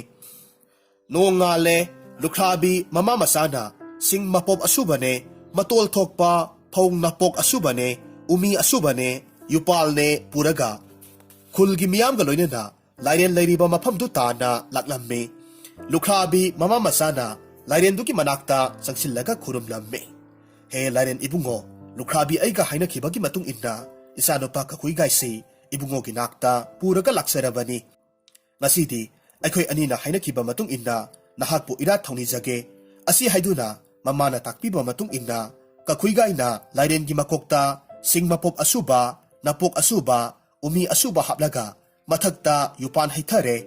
ꯅꯣꯡ ꯉꯥꯜꯂꯦ, ꯂꯨꯈ꯭ꯔꯥꯕꯤ ꯃꯃꯥ ꯃꯆꯥꯅ ꯁꯤꯡ ꯃꯄꯣꯞ ꯑꯁꯨꯕꯅꯦ, ꯃꯇꯣꯜ ꯊꯣꯛꯄ ꯐꯧ ꯅꯄꯣꯛ ꯑꯁꯨꯕꯅꯦ, ꯎꯃꯤ ꯑꯁꯨꯕꯅꯦ, ꯌꯨꯄꯥꯜꯅꯦ ꯄꯨꯔꯒ ꯈꯨꯜꯒꯤ ꯃꯤꯌꯥꯝꯒ ꯂꯣꯏꯅꯅ ꯂꯥꯏꯔꯦꯟ ꯂꯩꯔꯤꯕ ꯃꯐꯝꯗꯨ ꯇꯥꯟꯅ ꯂꯥꯛꯂꯝꯃꯤ꯫ ꯂꯨꯈ꯭ꯔꯥꯕꯤ ꯃꯃꯥ ꯃꯆꯥꯅ ꯂꯥꯏꯔꯦꯟꯗꯨꯒꯤ ꯃꯅꯥꯛꯇ ꯆꯪꯁꯤꯜꯂꯒ ꯈꯨꯔꯨꯝꯂꯝꯃꯤ꯫ "ꯍꯦ ꯂꯥꯏꯔꯦꯟ ꯏꯕꯨꯡꯉꯣ, ꯂꯨꯈ꯭ꯔꯥꯕꯤ ꯑꯩꯒ ꯍꯥꯏꯅꯈꯤꯕꯒꯤ ꯃꯇꯨꯡ ꯏꯟꯅ ꯏꯆꯥꯅꯨꯄꯥ ꯀꯈꯨꯏꯒꯥꯏꯁꯤ ꯏꯕꯨꯡꯉꯣꯒꯤ ꯅꯥꯛꯇ ꯄꯨꯔꯒ ꯂꯥꯛꯆꯔꯕꯅꯤ꯫ ꯉꯁꯤꯗꯤ ꯑꯩꯈꯣꯏ ꯑꯅꯤꯅ ꯍꯥꯏꯅꯈꯤꯕ ꯃꯇꯨꯡ ꯏꯟꯅ ꯅꯍꯥꯛꯄꯨ ꯏꯔꯥꯠ ꯊꯧꯅꯤꯖꯒꯦ" ꯑꯁꯤ ꯍꯥꯏꯗꯨꯅ ꯃꯃꯥꯅ ꯇꯥꯛꯄꯤꯕ ꯃꯇꯨꯡ ꯏꯟꯅ ꯀꯈꯨꯏꯒꯥꯏꯅ ꯂꯥꯏꯔꯦꯟꯒꯤ ꯃꯀꯣꯛꯇ ꯁꯤꯡ ꯃꯄꯣꯞ ꯑꯁꯨꯕ, ꯅꯄꯣꯛ ꯑꯁꯨꯕ, ꯎꯃꯤ ꯑꯁꯨꯕ ꯍꯥꯞꯂꯒ ꯃꯊꯛꯇ ꯌꯨꯄꯥꯟ ꯍꯩꯊꯔꯦ꯫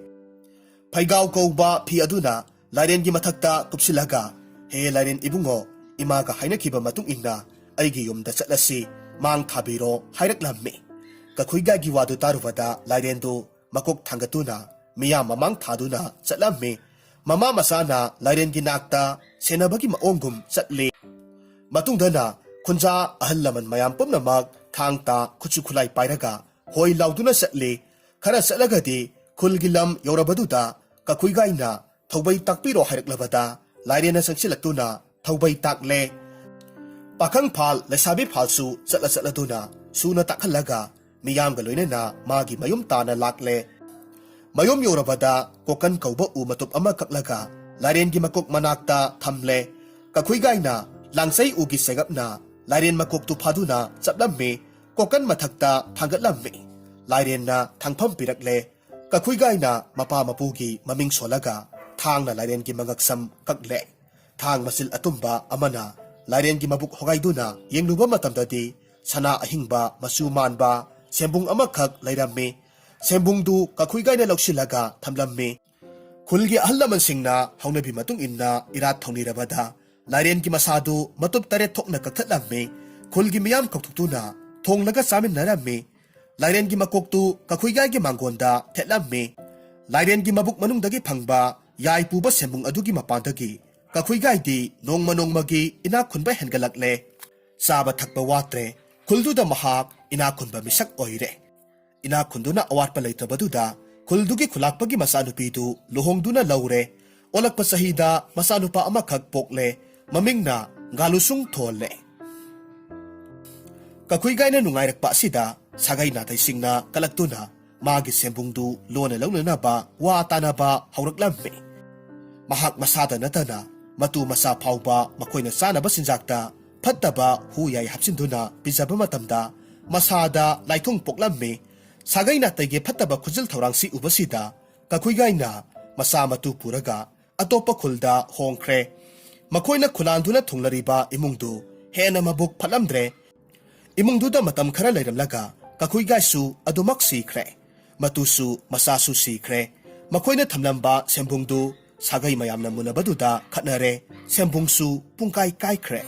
ꯐꯩꯒꯥꯎ ꯀꯧꯕ ꯐꯤ ꯑꯗꯨꯅ ꯂꯥꯏꯔꯦꯟꯒꯤ ꯃꯊꯛꯇ ꯀꯨꯞꯁꯤꯜꯂꯒ, "ꯍꯦ ꯂꯥꯏꯔꯦꯟ ꯏꯕꯨꯡꯉꯣ, ꯏꯃꯥꯒ ꯍꯥꯏꯅꯈꯤꯕ ꯃꯇꯨꯡ ꯏꯟꯅ ꯑꯩꯒꯤ ꯌꯨꯝꯗ ꯆꯠꯂꯁꯤ, ꯃꯥꯡ ꯊꯥꯕꯤꯔꯣ" ꯍꯥꯏꯔꯛꯂꯝꯃꯤ꯫ ꯀꯈꯨꯏꯒꯥꯏꯒꯤ ꯋꯥꯗꯨ ꯇꯥꯔꯨꯕꯗ ꯂꯥꯏꯔꯦꯟꯗꯨ ꯃꯀꯣꯛ ꯊꯥꯡꯒꯠꯇꯨꯅ ꯃꯤꯌꯥꯝ ꯃꯃꯥꯡ ꯊꯥꯗꯨꯅ ꯆꯠꯂꯝꯃꯤ꯫ ꯃꯃꯥ ꯃꯆꯥꯅ ꯂꯥꯏꯔꯦꯟꯒꯤ ꯅꯥꯛꯇ ꯁꯦꯟꯅꯕꯒꯤ ꯃꯑꯣꯡꯒꯨꯝ ꯆꯠꯂꯤ꯫ ꯃꯇꯨꯡꯗꯅ ꯈꯨꯟꯖꯥ ꯑꯍꯜ ꯂꯃꯟ ꯃꯌꯥꯝ ꯄꯨꯝꯅꯃꯛ ꯊꯥꯡ ꯇꯥ ꯈꯨꯠꯁꯨ ꯈꯨꯠꯂꯥꯏ ꯄꯥꯏꯔꯒ ꯍꯣꯏ ꯂꯥꯎꯗꯨꯅ ꯆꯠꯂꯤ꯫ ꯈꯔ ꯆꯠꯂꯒꯗꯤ ꯈꯨꯜꯒꯤ ꯂꯝ ꯌꯧꯔꯕꯗꯨꯗ ꯀꯈꯨꯏꯒꯥꯏꯅ ꯊꯧꯕꯩ ꯇꯥꯛꯄꯤꯔꯣ ꯍꯥꯏꯔꯛꯂꯕꯗ ꯂꯥꯏꯔꯦꯟꯅ ꯆꯪꯁꯤꯜꯂꯛꯇꯨꯅ ꯊꯧꯕꯩ ꯇꯥꯛꯂꯦ꯫ ꯄꯥꯈꯪ ꯐꯥꯜ, ꯂꯩꯁꯥꯕꯤ ꯐꯥꯜꯁꯨ ꯆꯠꯂ ꯆꯠꯂꯗꯨꯅ ꯁꯨꯅ ꯇꯥꯛꯍꯜꯂꯒ ꯃꯤꯌꯥꯝꯒ ꯂꯣꯏꯅꯅ ꯃꯥꯒꯤ ꯃꯌꯨꯝ ꯇꯥꯅ ꯂꯥꯛꯂꯦ꯫ ꯃꯌꯨꯝ ꯌꯧꯔꯕꯗ ꯀꯣꯀꯟ ꯀꯧꯕ ꯎ ꯃꯇꯨꯞ ꯑꯃ ꯀꯛꯂꯒ ꯂꯥꯏꯔꯦꯟꯒꯤ ꯃꯀꯣꯛ ꯃꯅꯥꯛꯇ ꯊꯝꯂꯦ꯫ ꯀꯈꯨꯏꯒꯥꯏꯅ ꯂꯥꯡꯆꯩ ꯎꯒꯤ ꯆꯦꯒꯞꯅ ꯂꯥꯏꯔꯦꯟ ꯃꯀꯣꯛꯇꯨ ꯐꯥꯗꯨꯅ ꯆꯞꯂꯝꯃꯤ꯫ ꯀꯣꯀꯟ ꯃꯊꯛꯇ ꯊꯥꯡꯒꯠꯂꯝꯃꯤ꯫ ꯂꯥꯏꯔꯦꯟꯅ ꯊꯥꯡꯐꯝ ꯄꯤꯔꯛꯂꯦ꯫ ꯀꯈꯨꯏꯒꯥꯏꯅ ꯃꯄꯥ ꯃꯄꯨꯒꯤ ꯃꯃꯤꯡ ꯁꯣꯜꯂꯒ ꯊꯥꯡꯅ ꯂꯥꯏꯔꯦꯟꯒꯤ ꯃꯉꯛꯁꯝ ꯀꯛꯂꯦ꯫ ꯊꯥꯡ ꯃꯆꯤꯜ ꯑꯇꯨꯝꯕ ꯑꯃꯅ ꯂꯥꯏꯔꯦꯟꯒꯤ ꯃꯕꯨꯛ ꯍꯣꯒꯥꯏꯗꯨꯅ ꯌꯦꯡꯂꯨꯕ ꯃꯇꯝꯗꯗꯤ ꯁꯅꯥ ꯑꯍꯤꯡꯕ ꯃꯆꯨ ꯃꯥꯟꯕ ꯁꯦꯝꯕꯨꯡ ꯑꯃꯈꯛ ꯂꯩꯔꯝꯃꯤ꯫ ꯁꯦꯝꯕꯨꯡꯗꯨ ꯀꯈꯨꯏꯒꯥꯏꯅ ꯂꯧꯁꯤꯜꯂꯒ ꯊꯝꯂꯝꯃꯤ꯫ ꯈꯨꯜꯒꯤ ꯑꯍꯜ ꯂꯃꯟꯁꯤꯡꯅ ꯍꯧꯅꯕꯤ ꯃꯇꯨꯡ ꯏꯟꯅ ꯏꯔꯥꯠ ꯊꯧꯅꯤꯔꯕꯗ ꯂꯥꯏꯔꯦꯟꯒꯤ ꯃꯁꯥꯗꯨ ꯃꯇꯨꯞ ꯇꯔꯦꯠ ꯊꯣꯛꯅ ꯀꯛꯊꯠꯂꯝꯃꯤ꯫ ꯈꯨꯜꯒꯤ ꯃꯤꯌꯥꯝ ꯀꯧꯊꯣꯛꯇꯨꯅ ꯊꯣꯡꯂꯒ ꯆꯥꯃꯤꯟꯅꯔꯝꯃꯤ꯫ ꯂꯥꯏꯔꯦꯟꯒꯤ ꯃꯀꯣꯛꯇꯨ ꯀꯈꯨꯏꯒꯥꯏꯒꯤ ꯃꯥꯡꯒꯣꯟꯗ ꯊꯦꯠꯂꯝꯃꯤ꯫ ꯂꯥꯏꯔꯦꯟꯒꯤ ꯃꯕꯨꯛ ꯃꯅꯨꯡꯗꯒꯤ ꯐꯪꯕ ꯌꯥꯏ ꯄꯨꯕ ꯁꯦꯝꯕꯨꯡ ꯑꯗꯨꯒꯤ ꯃꯄꯥꯟꯗꯒꯤ ꯀꯈꯨꯏꯒꯥꯏꯗꯤ ꯅꯣꯡꯃ ꯅꯣꯡꯃꯒꯤ ꯏꯅꯥꯛ ꯈꯨꯟꯕ ꯍꯦꯟꯒꯠꯂꯛꯂꯦ꯫ ꯆꯥꯕ ꯊꯛꯄ ꯋꯥꯠꯇ꯭ꯔꯦ꯫ ꯈꯨꯜꯗꯨꯗ ꯃꯍꯥꯛ ꯏꯅꯥꯛ ꯈꯨꯟꯕ ꯃꯤꯁꯛ ꯑꯣꯏꯔꯦ꯫ ꯏꯅꯥꯛ ꯈꯨꯟꯗꯨꯅ ꯑꯋꯥꯠꯄ ꯂꯩꯇ꯭ꯔꯕꯗꯨꯗ ꯈꯨꯜꯗꯨꯒꯤ ꯈꯨꯂꯥꯛꯄꯒꯤ ꯃꯆꯥꯅꯨꯄꯤꯗꯨ ꯂꯨꯍꯣꯡꯗꯨꯅ ꯂꯧꯔꯦ꯫ ꯑꯣꯜꯂꯛꯄ ꯆꯍꯤꯗ ꯃꯆꯥꯅꯨꯄꯥ ꯑꯃꯈꯛ ꯄꯣꯛꯂꯦ꯫ ꯃꯃꯤꯡꯅ ꯒꯥꯂꯨꯁꯨꯡ ꯊꯣꯜꯂꯦ꯫ ꯀꯈꯨꯏꯒꯥꯏꯅ ꯅꯨꯡꯉꯥꯏꯔꯛꯄ ꯑꯁꯤꯗ ꯁꯥꯒꯩ ꯅꯥꯇꯩꯁꯤꯡꯅ ꯀꯂꯛꯇꯨꯅ ꯃꯥꯒꯤ ꯁꯦꯝꯕꯨꯡꯗꯨ ꯂꯣꯟꯅ ꯂꯧꯅꯅꯕ ꯋꯥ ꯇꯥꯅꯕ ꯍꯧꯔꯛꯂꯝꯃꯤ꯫ ꯃꯍꯥꯛ ꯃꯁꯥꯗ ꯅꯠꯇꯅ ꯃꯇꯨ ꯃꯆꯥ ꯐꯥꯎꯕ ꯃꯈꯣꯏꯅ ꯆꯥꯅꯕ ꯆꯤꯟꯖꯥꯛꯇ ꯐꯠꯇꯕ ꯍꯨ ꯌꯥꯏ ꯍꯥꯞꯆꯤꯟꯗꯨꯅ ꯄꯤꯖꯕ ꯃꯇꯝꯗ ꯃꯁꯥꯗ ꯂꯥꯏꯊꯨꯡ ꯄꯣꯛꯂꯝꯃꯤ꯫ ꯁꯥꯒꯩ ꯅꯥꯇꯩꯒꯤ ꯐꯠꯇꯕ ꯈꯨꯖꯤꯜ ꯊꯧꯔꯥꯡꯁꯤ ꯎꯕꯁꯤꯗ ꯀꯈꯨꯏꯒꯥꯏꯅ ꯃꯆꯥ ꯃꯇꯨ ꯄꯨꯔꯒ ꯑꯇꯣꯞꯄ ꯈꯨꯜꯗ ꯍꯣꯡꯈ꯭ꯔꯦ꯫ ꯃꯈꯣꯏꯅ ꯈꯨꯂꯥꯟꯗꯨꯅ ꯊꯨꯡꯂꯔꯤꯕ ꯏꯃꯨꯡꯗꯨ ꯍꯦꯟꯅ ꯃꯕꯨꯛ ꯐꯠꯂꯝꯗ꯭ꯔꯦ꯫ ꯏꯃꯨꯡꯗꯨꯗ ꯃꯇꯝ ꯈꯔ ꯂꯩꯔꯝꯂꯒ ꯀꯈꯨꯏꯒꯥꯏꯁꯨ ꯑꯗꯨꯃꯛ ꯁꯤꯈ꯭ꯔꯦ꯫ ꯃꯇꯨꯁꯨ ꯃꯆꯥꯁꯨ ꯁꯤꯈ꯭ꯔꯦ꯫ ꯃꯈꯣꯏꯅ ꯊꯝꯂꯝꯕ ꯁꯦꯝꯕꯨꯡꯗꯨ ꯁꯥꯒꯩ ꯃꯌꯥꯝꯅ ꯃꯨꯟꯅꯕꯗꯨꯗ ꯈꯠꯅꯔꯦ꯫ ꯁꯦꯝꯕꯨꯡꯁꯨ ꯄꯨꯡꯀꯥꯏ ꯀꯥꯏꯈ꯭ꯔꯦ꯫